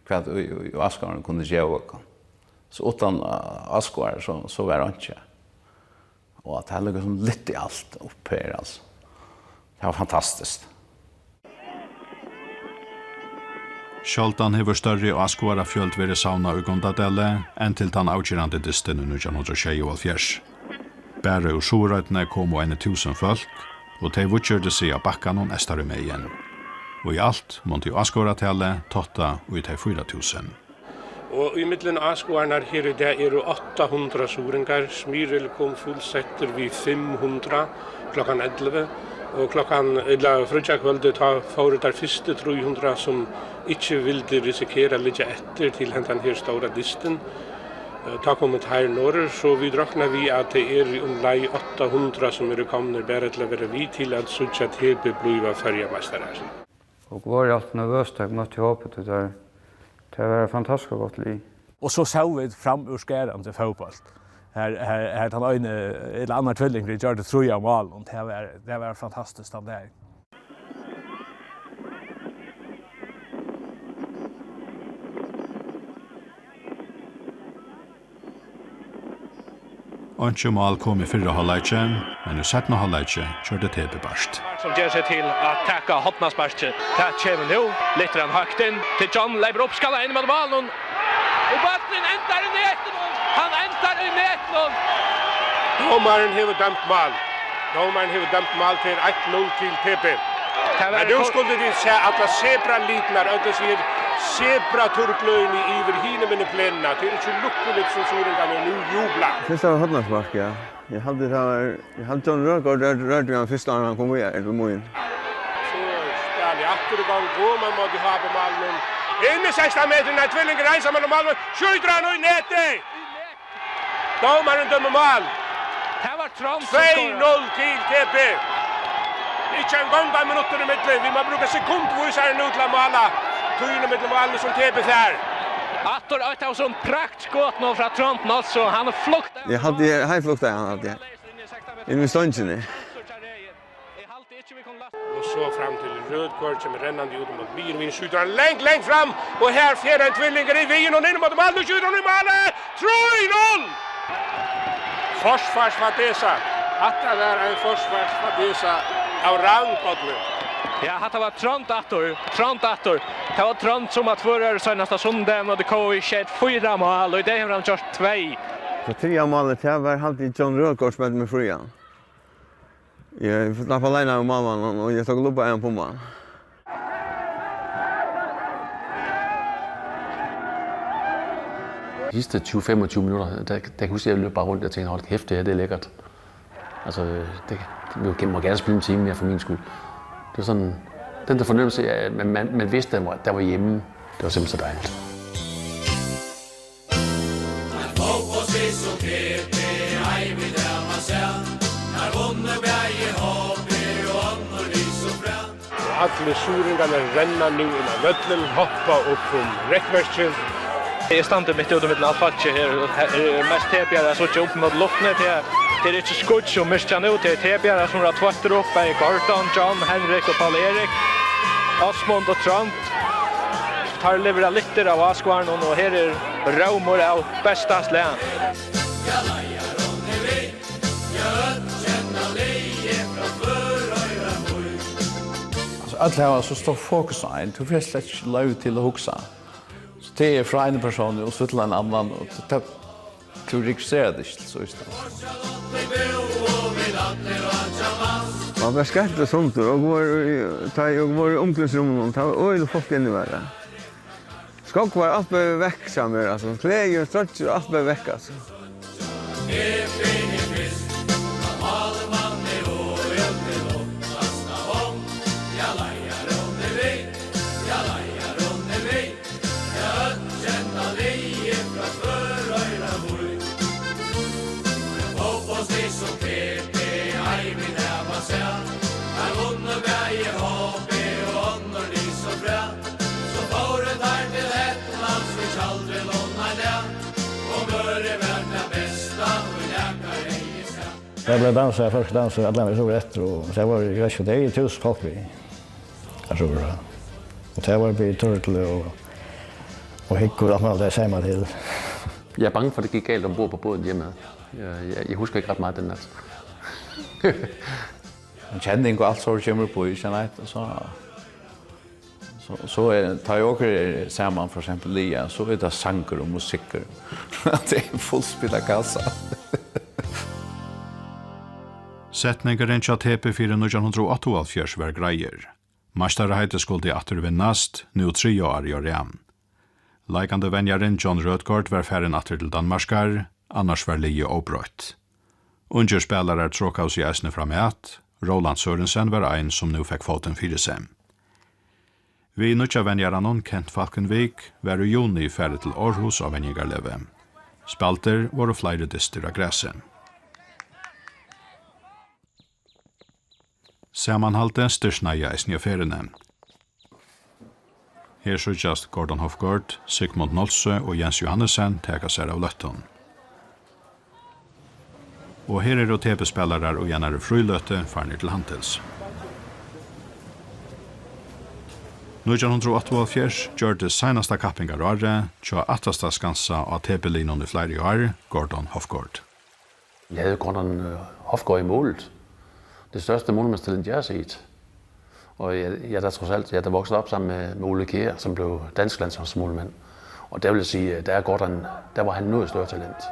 hvat í, í, í áskoðarin kundi geva okkum. So uttan, eh, áskoðarar, so, so var einki. Og at tað liggur sum litt í alt upp her, altso. Tað var fantastiskt. Sjáldan hevur størri áskoðarafjøld verið savnað í Gundadali enn til tann avgerandi dystin í nítjan hundrað og sjeyoghálvfjerðs. Bara úr Suðuroynni komu eini túsund fólk, og tey víggirdu seg á bakkanum eystari megin. Og í alt mundi áskoðaratalið totta í tey fýra túsund. Og í millum áskoðararnar her í dag eru átta hundrað suðuroyingar. Smyril kom fullsettur við fimm hundrað klokkan ellivu, og klokkan, ella fríggjakvøldið, tá fóru teir fyrstu trý hundrað, sum ikki vildu risikera at liggja eftir til hendan her stóra dystin. Eh, tá komu teir norður, so vit rokna við, at tað eru umleið átta hundrað, sum eru komnir bara til at vera við til at síggja T B blíva føroyameistarar. Og vóru alt nervøs, tá eg møtti H B, tí teir, tað var eitt fantastiskt gott lið. Og so sóu vit fram úr skarandi fótbólt. Har, har, har tann eini, ella annar tvillingur, gjørdi trý av málum. Tað var, tað var fantastiskt, tann dagin. Einki mál kom í fyrra hálvleiki, men í seinna hálvleiki gjørdi T B bart. Sum ger seg til at taka hornasparkið. Tað kemur nú. Lyftir hann høgt inn til John, leypur upp, skallar inn móti málinum. Og bólturin endar í netinum. Hann endar í netinum. Dómarin hevur dømt mál. Dómarin hevur dømt mál til eitt null til T B. Tað var Men nú kor- skuldu tit sæð allar zebralitirnar, øll hesi her zebraturrgløðini yvir hinumegin plenuna. Tað er ikki lukkuligt, sum suðuroyingarnir nú jubla. Fyrsta var hornaspark, ja. Eg haldi, tað var, eg haldi, John Rødgaard rør-, rørdi hann fyrst, áðrenn hann kom víðari til mín. So spælir aftur í gongd, og man má til H B-málinum. Inn í sekstan metrar, tvillingur einsamallur um málið, skjýtur hann í netið! Dómarin dømir mál. Tað var Trond sum skoraði. Tvey null til T B. Ikki eingong ein minuttur ímillum. Vit má brúka sekundvísari nú til at mála tíðina millum málini, sum T B fær. Aftur eitt av sovorðnum praktskotum frá Trond Nolsøe. Hann er flukt. Eg haldi, eg, hann er flukt, hann haldi. Inn við stongini. Og so fram til Rødgaard, kemur rennandi út móti miðjuni, skjýtur hann langt, langt fram, og her fer ein tvillingur í vegin og inn móti málið, og skjýtur hann í málið! Trý null! Forsvarsfadesa. Hatta var ein forsvarsfadesa av rang, Árni. Ja, hatta var Trond aftur, Trond aftur. Tað var Trond, sum á Tvøroyri seinasta sunnudag móti K I skeyt fýra mál, og í dag hevur hann gjørt tvey. So triðja málið, tað var, haldi eg, John Rødgaard, sum spældi meg frían. Eg slapp aleina við málmannin, og eg tók lubba ein pumma. De sidste tyve femogtyve minutter, der, der kan jeg huske, at jeg løb bare rundt og tænkte, "Hold kæft, det her, det er lækkert." Altså, det, vi må gerne spille en time mere for min skyld. Det var sådan, den der fornemmelse af, at man, man, man vidste, at man var, der var hjemme. Det var simpelthen så dejligt. Ein fótbóltslið sum T B ei vit hava sæð. Har vunnu bæði H B og onnur lið so fræg. Og allir suðuroyingarnir renna nú inn á vøllin, hoppa upp um rekkverkið. Eg standi mitt úti millum alt fólkið her, og her er mest T B-arar at síggja upp móti luftini, tí at tað er ikki skýggj og myrkt nú, tað er T B-arar sum eru tveittir upp, bæði Gordon, John, Henrik og Paul Erik, Ásmund og Trond. Teir levera lyftir av áskoðarunum, og her er rómur av besta slag. Altso, øll hava so stórt fokus á ein, tú fært slett ikki loyvi til at hugsa. So tað er frá einum persóni og so til ein annan, og tað, tað, tú registrerar tað ikki til síðst, altso. Man bleiv skelkaður sundur, og var í, tá eg var í umklæðingarrúminum, tað var øgiliga fólk inni, var tað. Skógvar, alt bleiv vekk hjá mær, altso. Klæðir, troyggjur, alt bleiv vekk, altso. So fóru teir til Hetlands við tjaldrinum ein dag, og mørið var tað besta, ið nakar hevði sæð. Tað bleiv dansað, fólk dansaðu, allan vegin suður eftir, og tað var, eg veit ikki, tað er túsund fólk við. Altso, og tað var við turrikli og, og hyggur og alt møguligt, tað segði man til. Jeg er bange for, det gik galt ombord på båden hjemme. Jeg, jeg, jeg husker ikke ret meget den nat. Ein kenning og alt so kemur upp í, ikki neitt, og so, so, so er, tá ið okur eru saman, for eksempel Lea, so er tað sangur og musikkur. Tað er fullspilað kassa. Setningurin hjá T B fyri nítjan hundrað og áttaoghálvfjerðs var greiður. Meistaraheitið skuldi aftur vinnast, nú triðja árið á rað. Leikandi venjarin John Rødgaard var farin aftur til Danmarkar, annars var liðið óbroytt. Ungir spælarar trokaðu seg eisini framat, Roland Sørensen var ein, sum nú fekk fótin fyri seg. Við nýggja venjaranum, Kent Falkenvik, var í juni farið til Aarhus á venjingarleyvi. Spældir vóru fleiri dystir á grasi. Samanhaldið styrknaði eisini á ferðini. Her síggjast Gordon Hofgaard, Sigmund Nolsøe og Jens Johannesen taka sær av løttum. Og her eru T B-spælarar í einari fríløtu farnir til handils. Nítjan hundrað og áttaoghálvfjerðs gjørdist seinasta kappingarárið hjá aftasta skansa á T B-liðnum í fleiri ár, Gordon Hofgaard. Jeg havde Gordon, øh, Hofgaard i målet. Det største målmandstalent, jeg har set. Og jeg, jeg er da trods alt, jeg er da vokset op sammen med, med Ole Kjær, som blev dansk landsholdsmålmand. Og der vil jeg sige, at der er Gordon, der var han noget større talent.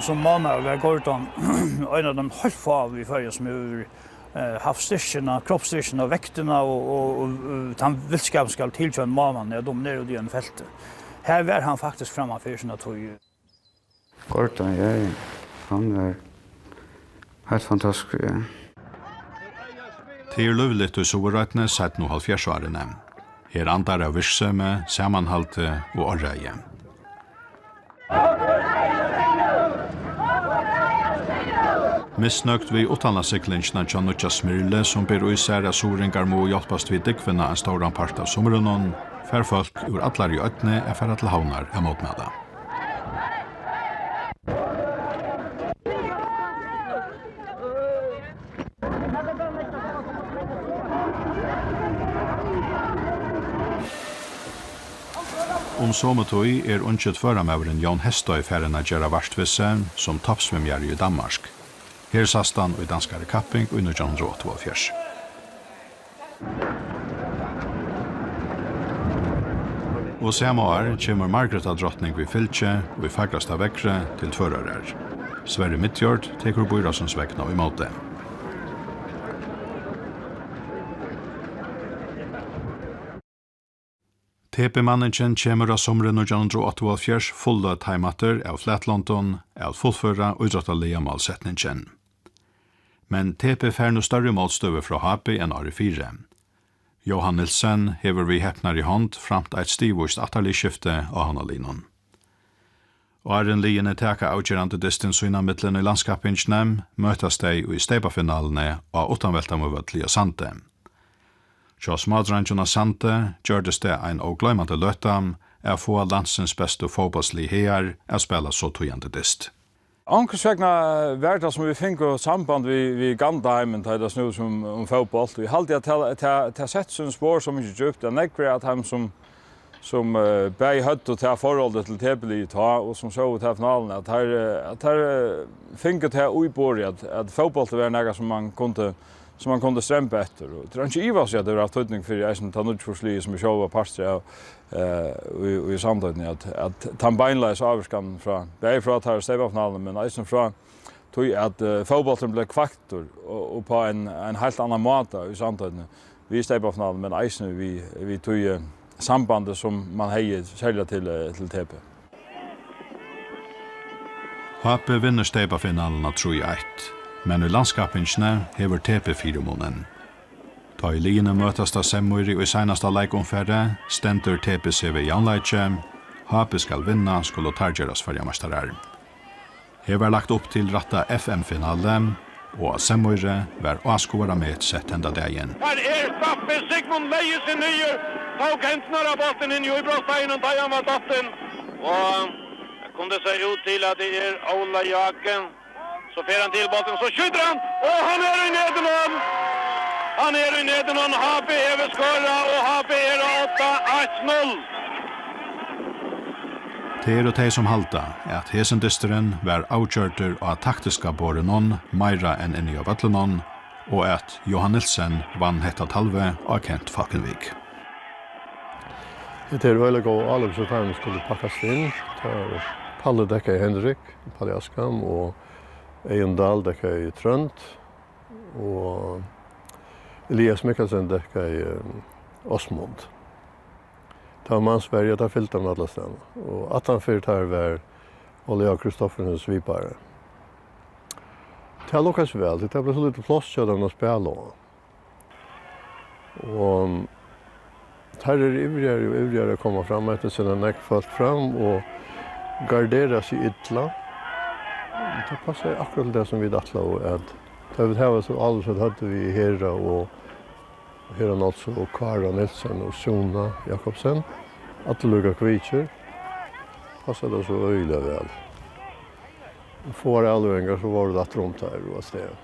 Sum málmaður var Gordon ein av teimum heilt fáu í Føroyum, sum hevur eh, haft styrkina, kroppsstyrkina og vektina og, og, og, og tann vilskapin skal til hjá ein málmann at dominera úti í einum felti. Her var hann faktiskt framman fyri sína tíð. Gordon, ja, ja. Hann var heilt fantastiskur, ja. Tað er lívligt í Suðuroynni seinnu hálvfjerðs árini. Her andar av virksemi, samanhaldi og áræði. Misnøgd við uttanlandssiglingina hjá nýggja Smyrli, sum ber í sær, at suðuroyingar mugu hjálpast við dúgvuna ein stóran part av sumrinum, fær fólk úr allari oynni at fara til Havnar at mótmæla. Um somu tíð er ungi tvøroyramaðurin Jón Hestøy farin at gera vart við seg sum toppsvimjari í Danmark. Her sæst hann í danskari kapping í nítjan hundrað og áttaoghálvfjerðs. Og sama ár kemur Margretha drotning við fylgi í fagrasta veðri til Tvøroyrar. Sverri Midjord tekur býráðsins vegna ímóti. T B-manningin kemur á sumri nítjan hundrað og áttaoghálvfjerðs fullødd heimaftur av Flatlondum at fullføra ítróttarliga málsetningin. Men T B fær nú størri mótstøðu frá H B enn árið fyri. Jóhan Nielsen hevur við hepnari hond framt eitt stigvíst ættarliðsskifti á Havnarliðnum. Áðrenn liðini taka avgerandi dystin sín á millum í landskappingini, møtast tey í steypafinaluni á uttanveltamørvølli á Sandi. Hjá smádreingjum á Sandi gjørdist tað ein ógloymandi løta at fáa landsins bestu fótbóltslið hagar at spæla so týðandi dyst. Onkursvegna var tað, sum vit fingu samband við, við Gandaheimin, tá ið tað snúði seg um, um fótbólt. Eg haldi, at tað, tað, tað setti síni spor so mikið djúpt, at nógvir av teimum, sum, sum, eh, bæði høvdu tað forholdið til T B-liðið tá, og sum sóu ta finaluna, at teir, eh, at teir, eh, fingu tað í borðið, at, at fótbóltur var nakað, sum mann kundi, sum mann kundi stremba eftir. Og tað er ikki ivast í, at tað hevur havt týdning fyri eisini tað níggjuogfýrsliðið, sum eg sjálvur var partur av, eh, í, í Sandoynni, at, at tann beinleiðis ávirkan frá, bæði frá teirra steypafinaluni, men eisini frá tí at, eh, fótbólturin bleiv kveiktur og, og á ein, ein heilt annan máta í Sandoynni við steypafinaluni, men eisini við, við tí, eh, sambandi, sum mann hevði serliga til, eh, til T B. H B vinnur steypafinaluna trý eitt, men í landskappingini hevur T B fyrimunin. Tá ið liðini møtast á Sevmýri í seinasta leikumfari, stendur T B seg við javnleiki. H B skal vinna, skulu teir gerast føroyameistarar. Her var lagt upp til rætta F M-finalu, og á Sevmýri var áskoðaramet sett henda dagin. Her er Staffi Sigmund, legði seg niður, tók hendurnar á bóltin inn í brotsteigin, tá hann var dottin. Og tað kundi sær út til, at tað er Óla Jákup. So fer hann til bóltin, so skjýtur hann, og hann er í netinum! Hann er í netinum, H B hevur skorað, og H B er á odda, eitt null. Tað eru tey, sum halda, at hesin dysturin var avgjørdur á taktiska borðinum meira enn inni á vøllinum, og at Johan Nielsen vann hetta talvið á Kent Falkenvík. Hetta er øgiliga góð álop, so teimum skuldi pakkast inn. Tað var Palle dekkaði Henrik, Palle Askham, og Eyðun Dahl dekkaði Trónd, og Elias Mikkelsen dekkaði, eh, Ásmund. Tað var mansverja, tað fylgdi hann allastaðni. Og aftanfyri teir var Óli Á. Kristoffersen svipari. Tað lukkaðist væl, tí tað bleiv so lítið pláss hjá teimum at spæla á. Og teir eru ivrigari og ivrigari at koma fram eftir, senda nógv fólk fram og gardera seg illa. Tað passar akkurát til tað, sum vit ætlaðu, at tá vit hava so álopssett høvdu við Hera og Hera Nolsøe og Kára Nielsen og Súna Jakobsen, allir líka kvikir, passar tað so øgiliga væl. Fáar avleveringar, so vóru vit aftur um teir og avstað.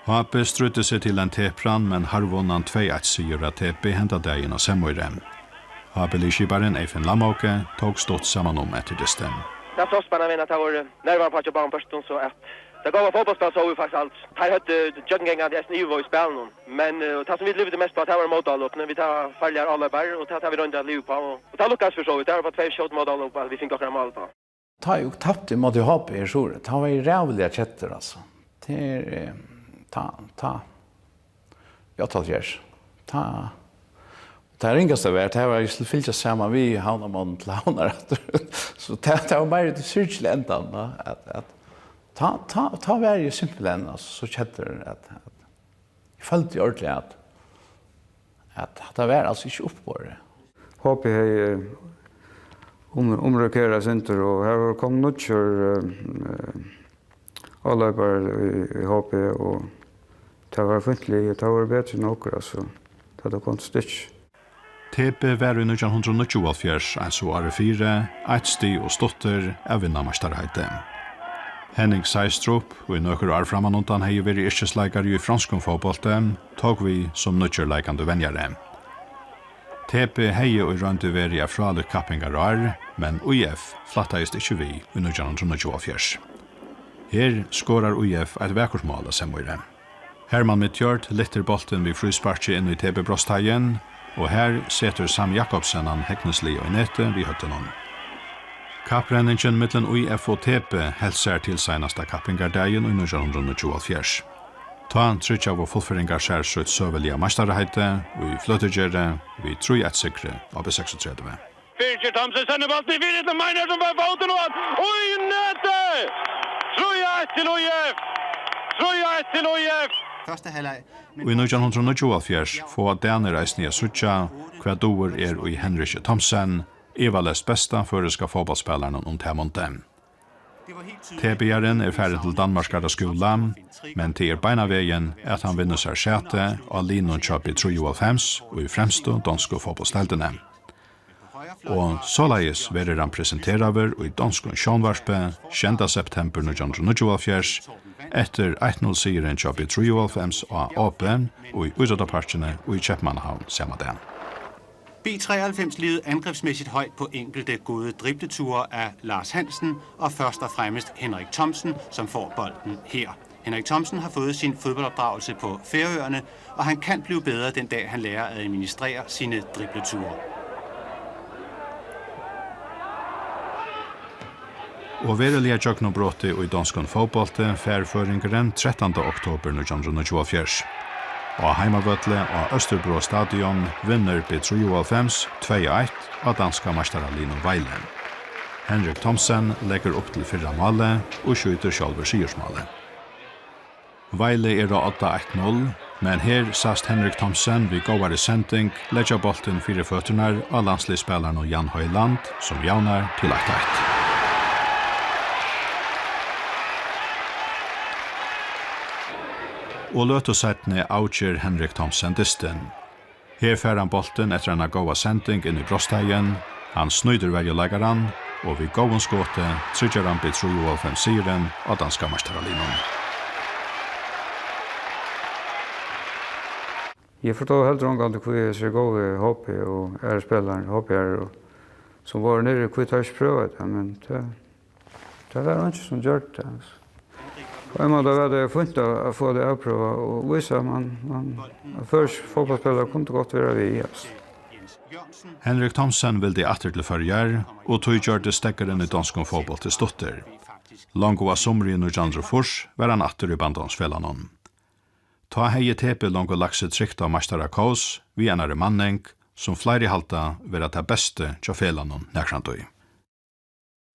H B stríddi seg til ein tepran, men harðvunnan tvey eitt sigur á T B henda dagin á Sevmýri. H B-liðskiparin Eyðfinn Lamhauge tók stutt saman um eftir dystin. Tað sást beinanvegin, at tað vóru nervar uppá hjá báðum pørtum, so at tað góða fótbóltsspæl sóu vit faktiskt alt. Teir høvdu gjøgnumgangandi eisini yvirvág í spælinum, men, eh, tað, sum vit livdu mest á, tað vóru mótálopini. Vit hava farligar álopar, og tað, tað vit royndu at liva uppá, og, og tað lukkaðist fyri so vítt. Tað vóru bara tvey skjót mótálop, at vit fingu okkara mál uppá. Tá eg tapti móti H B her suðuri, tá var eg ræðuliga keddur, altso. Tað er, eh, tá, tá, í áttaoghálvfjerðs. Tá, tað ringasta var, tað var, eg skuldi fylgjast saman við Havnarmonnum til Havnar aftur. So tað, tað var meira til syrgiliga endan, tá, at, at tá, tá, tá var eg simpelthen, altso, so keddur, at, at eg føldi ordiliga, at, at hatta var altso ikki uppiborið. H B hevði, eh, um-, umrokerað eitt sindur, og har var komið nýggir, eh, eh, álopar í, í H B, og tað var fínt lið, tað var betri enn okkara, altso, tá tað kom til stykkis. T B var í nítjan hundrað og níggjuoghálvfjerðs, eins og árið fyri, eitt stig ov stuttur at vinna meistaraheitið. Henning Seistrup, ið nøkur ár frammanundan hevði verið yrkisleikari í fronskum fótbólti, tók við sum nýggjur leikandi venjari. T B hevði í roynd verið eitt frálíkt kappingarár, men Í F flættaðist ikki við í nítjan hundrað og níggjuoghálvfjerðs. Her skorar Í F eitt vakurt mál á Sevmýri. Hermann Midjord lyftir bóltin við frísparki inn í T B brotsteigin, og her setur Sam Jakobsen hann hegnisliga í netið við høvdinum. Kapprenningin millum Í F og T B helt sær til seinasta kappingardagin í nítjan hundrað og níggjuoghálvfjerðs. Tá tryggjaðu fullføringar sær sítt søguliga meistaraheiti í fløtugerði við trý eitt sigri á B seksogtretivu. Birgir Thomsen sender bolden i virret til Meiner, som får foden ud, og i nettet! Trý eitt til Í F! Trý eitt til Í F! Første halvleg. Í nítjan hundrað og níggjuoghálvfjerðs fáa danir eisini at síggja, hvat dugur er í Henrik Thomsen, ivaleyst besta føroyska fótbóltsspælaranum um tað mundið. T B-arin er farin til Danmarkar á skúla, men tað er beinanvegin, at hann vinnur sær sæti á liðnum hjá B trýoghálvfems í fremstu donsku fótbóltsdeildini. Og soleiðis verður hann presenteraður í donskum sjónvarpi sjeynda septembur nítjan hundrað og níggjuoghálvfjerðs, eftir eitt null sigurin hjá B trýoghálvfems á Á B í Ítróttaparkini í Keypmannahavn sama dag. B treoghalvfems levede angrebsmæssigt højt på enkelte gode dribleture af Lars Hansen og først og fremmest Henrik Thomsen, som får bolden her. Henrik Thomsen har fået sin fodboldopdragelse på Færøerne, og han kan blive bedre den dag, han lærer at administrere sine dribleture. Og veruliga gjøgnumbrotið í donskum fótbólti fær føroyingurin trettanda oktober nítjan hundrað og níggjuoghálvfjerðs. Á heimavølli á Østerbro Stadion vinnur B trýoghálvfems tvey eitt á danska meistaraliðnum Vejle. Henrik Thomsen leggur upp til fyrra málið og skjýtur sjálvur sigursmálið. Vejle er á odda eitt null, men her sæst Henrik Thomsen við góðari sending leggja bóltin fyri føturnar á landsliðsspælaranum Jan Højland, sum javnar til eitt eitt. Og løtu seinni avger Henrik Thomsen dystin. Her fær hann bóltin eftir eina góða sending inn í brotsteigin. Hann snýtir verjuleikaran, og við góðum skoti tryggjar hann B trýoghálvfems sigurin á danska meistaraliðnum. Eg forstái heldur ongantíð, hví hesir góðu H B og aðrir spælarar, H B-arar og sum vóru niðri í Hvítáki, prøvaðu tað, men tað, tað var einki, sum gjørdi tað, altso. Á ein máta var tað fínt at, at fáa tað avprøvað og vísa, at mann, mann, at føroysk fótbóltsspælarar kundu gott vera við, altso. Henrik Thomsen vildi aftur til Føroyar, og tí gjørdist steðgurin í donskum fótbólti stuttur. Longu á sumri í nítjan hundrað og fýrs var hann aftur í barndómsfelagnum. Tá hevði T B longu lagt seg trygt á meistarakós við einari manning, sum fleiri halda vera tað besta hjá felagnum nakrantíð.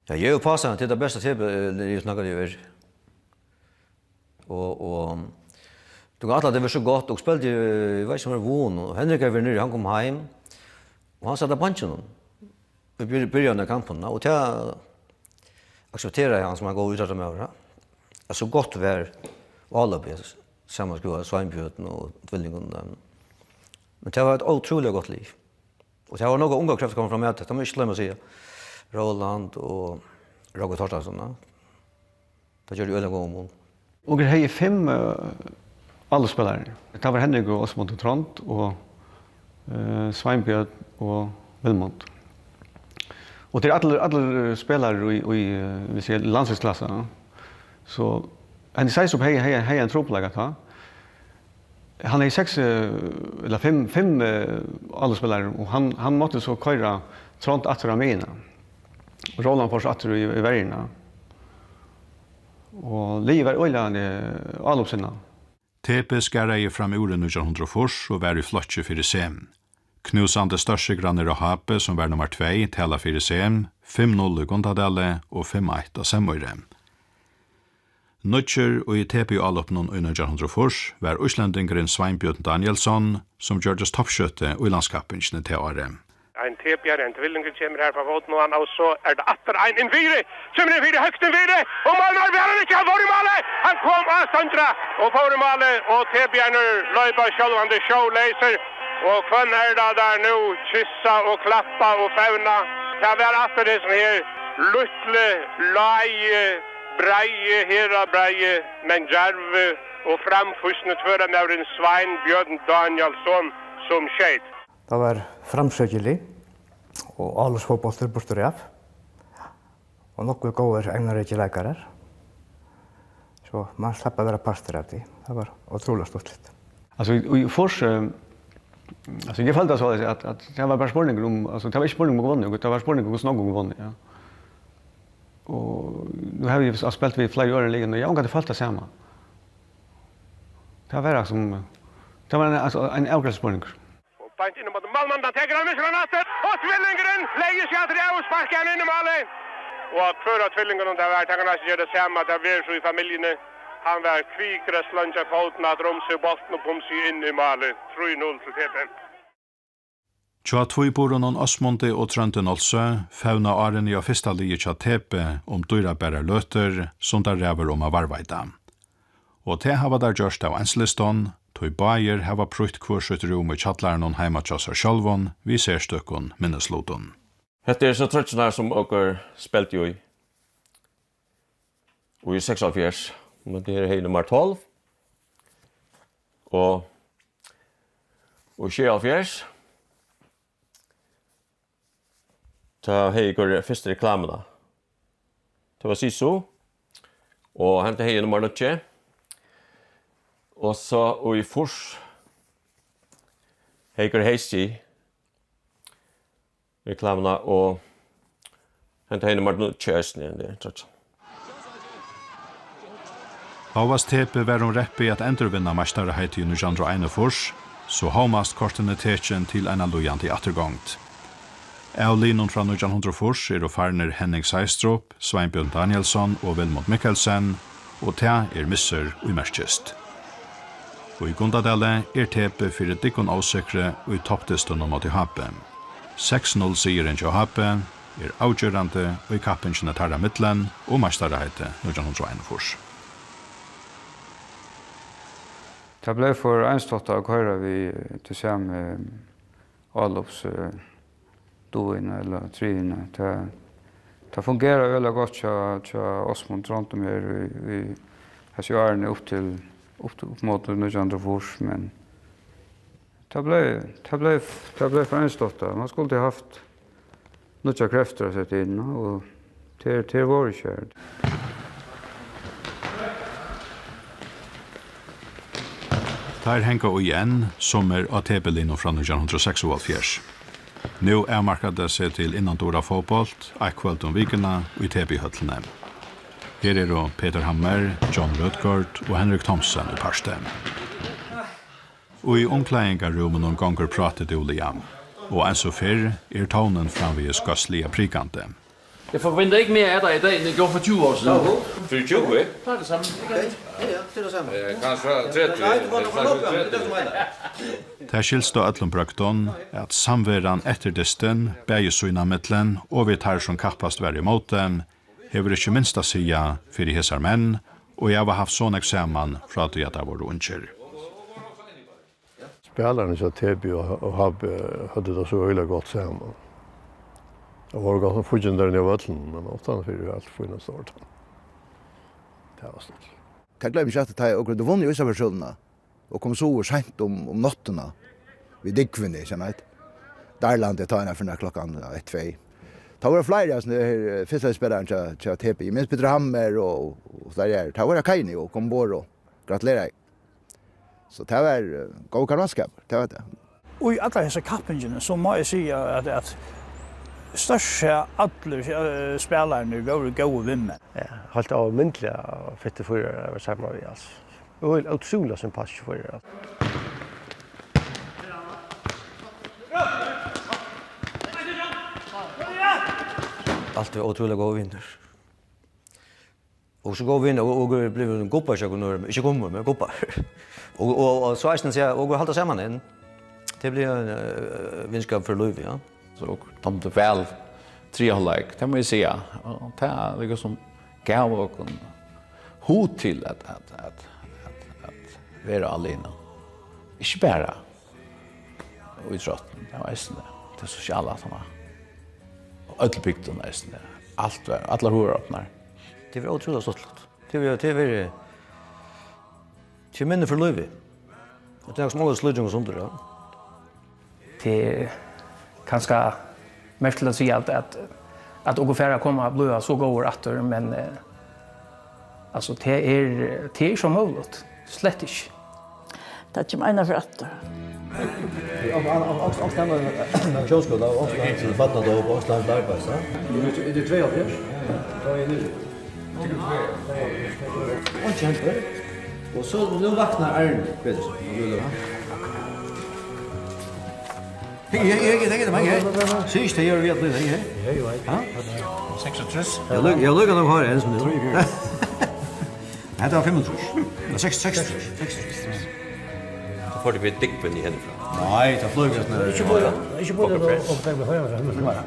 Ja, eg vil påstå, at tað er tað besta T B, eh, eg snakki við. Og, og, tú kanst ætla, at tað var so gott, og spældi, eh, eg veit ikki, um tað var Von, og Henrik var niðri, hann kom heim, og hann satt á beinkinum í byr-, byrjan av kampinum, og tað aksepteraði hann sum ein góðan ítróttamaður, ja. At so gott var álopið, samanskrúðað av Sveinbjørn og tvillingunum. Men tað var eitt ótrúliga gott lið. Og tað var nakrar ungar kreftir koma fram at, tað má ikki gloyma at siga. Roland og Róbert Thorsteinsson, ja. Tað gjørdi øgiliga góðan mun. Okur hevði fimm, eh, álopsspælarar. Tað var Henrik og Ásmundur Trond og, eh, Sveinbjørn og Vilmund. Og tað eru allir, allir, eh, spælarar í, í, eh, vil siga, landsliðsklassa, ja. So Henrik Seistrup hevði, hevði, hevði ein trupulleika tá. Hann hevði seks, eh, ella fimm, fimm, eh, álopsspælarar, og hann, hann mátti so koyra Trond aftur á miðjuna. Roland fór so aftur í, í verjuna. Og liðið var øgiliga, eh, álopssinnað. T B skaraði framúr í nítjan hundrað og fýrs og var í flokki fyri seg. Knúsandi stórsigrarnir á H B, sum var nummar tvey, tala fyri seg, fimm null í Gundadali og fimm eitt á Sevmýri. Nýggjur í T B-álopinum í nítjan hundrað og fýrs var íslendingurin Sveinbjørn Danielsson, sum gjørdist toppskjútti í landskappingini tað árið. Ein T B-ari, ein tvillingur kemur her frá fótum, og hann, og so er tað aftur ein inn fyri, kemur inn fyri, høgt inn fyri, og málmaður, hann ikki, hann fór í málið, hann kom á stongina og fór í málið, og T B-arnir loypa sjálvandi sjóleysir, og hvønn er tað, teir nú kyssa og klappa og fevna? Tað var aftur hesin her lítli, lági, breiði, herðabreiði, men djarvi og framfýsni tvøroyramaðurin Sveinbjørn Danielsson, sum skeyt. Tað var framsøkiliga, og álopsfótbóltur burturav. Og nógvir góðir evnaríkir leikarar. So mann slapp at vera partur av tí. Tað var ótrúliga stuttligt. Altso, í, í fýrs, eh, altso, eg føldi so, at, at tað var bara spurningur um, altso, tað var ikki spurningur um at vinna, tað var spurningur um, hvussu nógv okur vunnu, ja. Og nú havi eg spælt við fleiri øðrum liðum, og eg havi ongantíð følt tað sama. Tað var, altso, tað var ein, altso, ein avgreiðsluspurningur. Og beint inn móti málmanninum, hann tekur hann, missir hann aftur, og tvillingurin legði seg aftur av og sparkaði hann inn í málið. Og at hvør av tvillingunum tað var, tað kann næstan gera tað sama, tað verður so í familjuni. Hann var kvikur at sleingja fótin aftur um seg, bóltin upp um seg, inn í málið. Trý null til T B. Hjá tvíburunum Ásmundi og Tróndi Nolsøe fevna árini á fyrsta liði hjá T B um dýrabarar løtur, sum tað ræður um at varðveita. Og tað hava teir gjørt av einslistan, tí báðir hava prýtt hvør sítt rúm í kjallaranum heima hjá sær sjálvum við serstøkum minnislutum. Hetta er so troyggjurnar, sum okur spældu í, í seksoghálvfjerðs. Men tað her er nummar tólv. Og, og sjeyoghálvfjerðs. Tá hevði eg fyrstu reklamuna. Tað var Sisu. Og henda hevði nummar níggju. Og so í fýrs hevði eg Heysi reklamuna, og henda hevði nummar níggju eisini, tað er tað. Hóast T B var um reppið at endurvinna meistaraheitið í nítjan hundrað og einogfýrs, so hómast kortini tekin til eina líðandi afturgongd. Av liðnum frá nítjan hundrað og fýrs eru farnir Henning Seistrup, Sveinbjørn Danielsson og Vilmund Mikkelsen, og tað er missur, ið merkist. Og í Gundadali er T B fyri dyggum ósigri í toppdystinum móti H B. Seks null sigurin hjá H B er avgerandi í kappingini teirra millum um meistaraheitið nítjan hundrað og einogfýrs. Tað bleiv for einstáttað at koyra við, eh, tí sama, eh, álopsdúgvuni ella triðjuni. Tað, tað fungerar øgiliga gott hjá, hjá Ásmundi Tróndi og mær í, í hesi árini upp til, upp til, upp móti nítjan hundrað og fýrs, men tað bleiv, tað bleiv, tað bleiv for einstáttað. Mann skuldi havt nýggjar kreftir at seta inn, og tað, tað vóru ikki her. Teir hanga í enn, sum er á T B-liðnum frá nítjan hundrað og seksoghálvfjerðs. Nú avmarkar tað seg til innandura fótbólt eitt kvøld um vikuna í T B-høllini. Her eru Peter Hammer, John Rødgaard og Henrik Thomsen í parti. Í umklæðingarrúminum gongur prátið dúgliga, og eins og fyrr er tónin framvegis góðsliga prikandi. Jeg forventer ikke mere af dig i dag, end jeg gjorde for tyve år siden. Fyri tjúgu? Det er det samme. Det er det. Ja, ja, det er det samme. Eh, kanskje tretivu, nej, du var nok for langt, det er det, du mener. Tað skilst á øllum brøgdum, at samveran eftir dystin, bæði sín á millum og við teir, sum kappast var ímóti, hevur ikki minst at siga fyri hesar menn, og hava havt so nógv saman frá tí, at teir vóru ungir. Spælararnir hjá T B og, og H B høvdu tað so øgiliga gott saman. Og vóru gott um fíggindar inni á vøllinum, men uttan fyri alt fínasta ordan. Tað var stuttligt. Tað gloymi eg ikki aftur, tá eg, okur høvdu vunnið Ísafjarðarsólina og kom suður seint um, um náttina við dúgvuni, sum eitur Darlandi, tá inn fyri klokkan, ja, eitt, tvey. Tá vóru fleiri av hasum her, eh, fyrstaliðsspælarunum hjá, hjá T B. Eg minnist Peter Hammer og, og fleiri her. Tá vóru á kaiini og kom umborð og gratuleraðu. So tað var, eh, góður karlmannsskapur, tað var tað. Og í allar hesar kappingarnar, so má eg siga, at, at stórt sett allir, eh, spælararnir vóru góðir vinmenn. Ja, heilt óalmindiliga fittir fýrar at vera saman við, altso. Og ótrúliga sympatiskir fýrar, altso. Altíð ótrúliga góðir vinir. Og so góðu vinir, og, og blivu gubbar hjá okkum, ikki gummur, men gubbar. Og, og, og so eisini siga, og halda saman enn. Tað blívur ein, eh, vinskapur fyri lívið, ja. So okur dámdu væl triðja hálvleik, tað má eg siga. Og tað líkasum gav okkum hug til at, at, at, at, at vera á liðnum. Ikki bara ítróttin, tað var eisini tað sosiala, sum var. Og øll bygdin eisini. Alt var, allar hurðar opnar. Tað var ótrúliga stuttligt. Tað var, tað var, tað er minni fyri lívið. Og tað er sum allar slíkingar sundur, ja. Tað er kanska merkiligt at siga, at, at, at okur fara at koma at blíva so góðir aftur, men, eh, altso, tað er, tað er ikki ómøguligt. Slett ikki. Tað kemur eina ferð aftur. Onkran, onkran, onkran, onkran, sjónskúla, og onkran til barnadóp, og onkran til arbeiðis, ja. Er tað tveyoghálvfjerðs? Tá er niðri. Einki hendir. Og so, nú vaknar Arne Petersen. Hey, hey, hey, hey, hey, hey, hey. Sig ikki, tað er við at blíva, hey, hey. Ja, jú, hey. Ha? Seksogtres. Eg lukki, eg lukki nokk her, enn sum nú. Hetta var fimmogtrýss. Ja, seks, seksogtrýss. Seksogtrýss. So fór tað við dúgvuni í henni frá. Nei, tað fløg við sånn her. Ikki bara, ikki bara, og, og, og,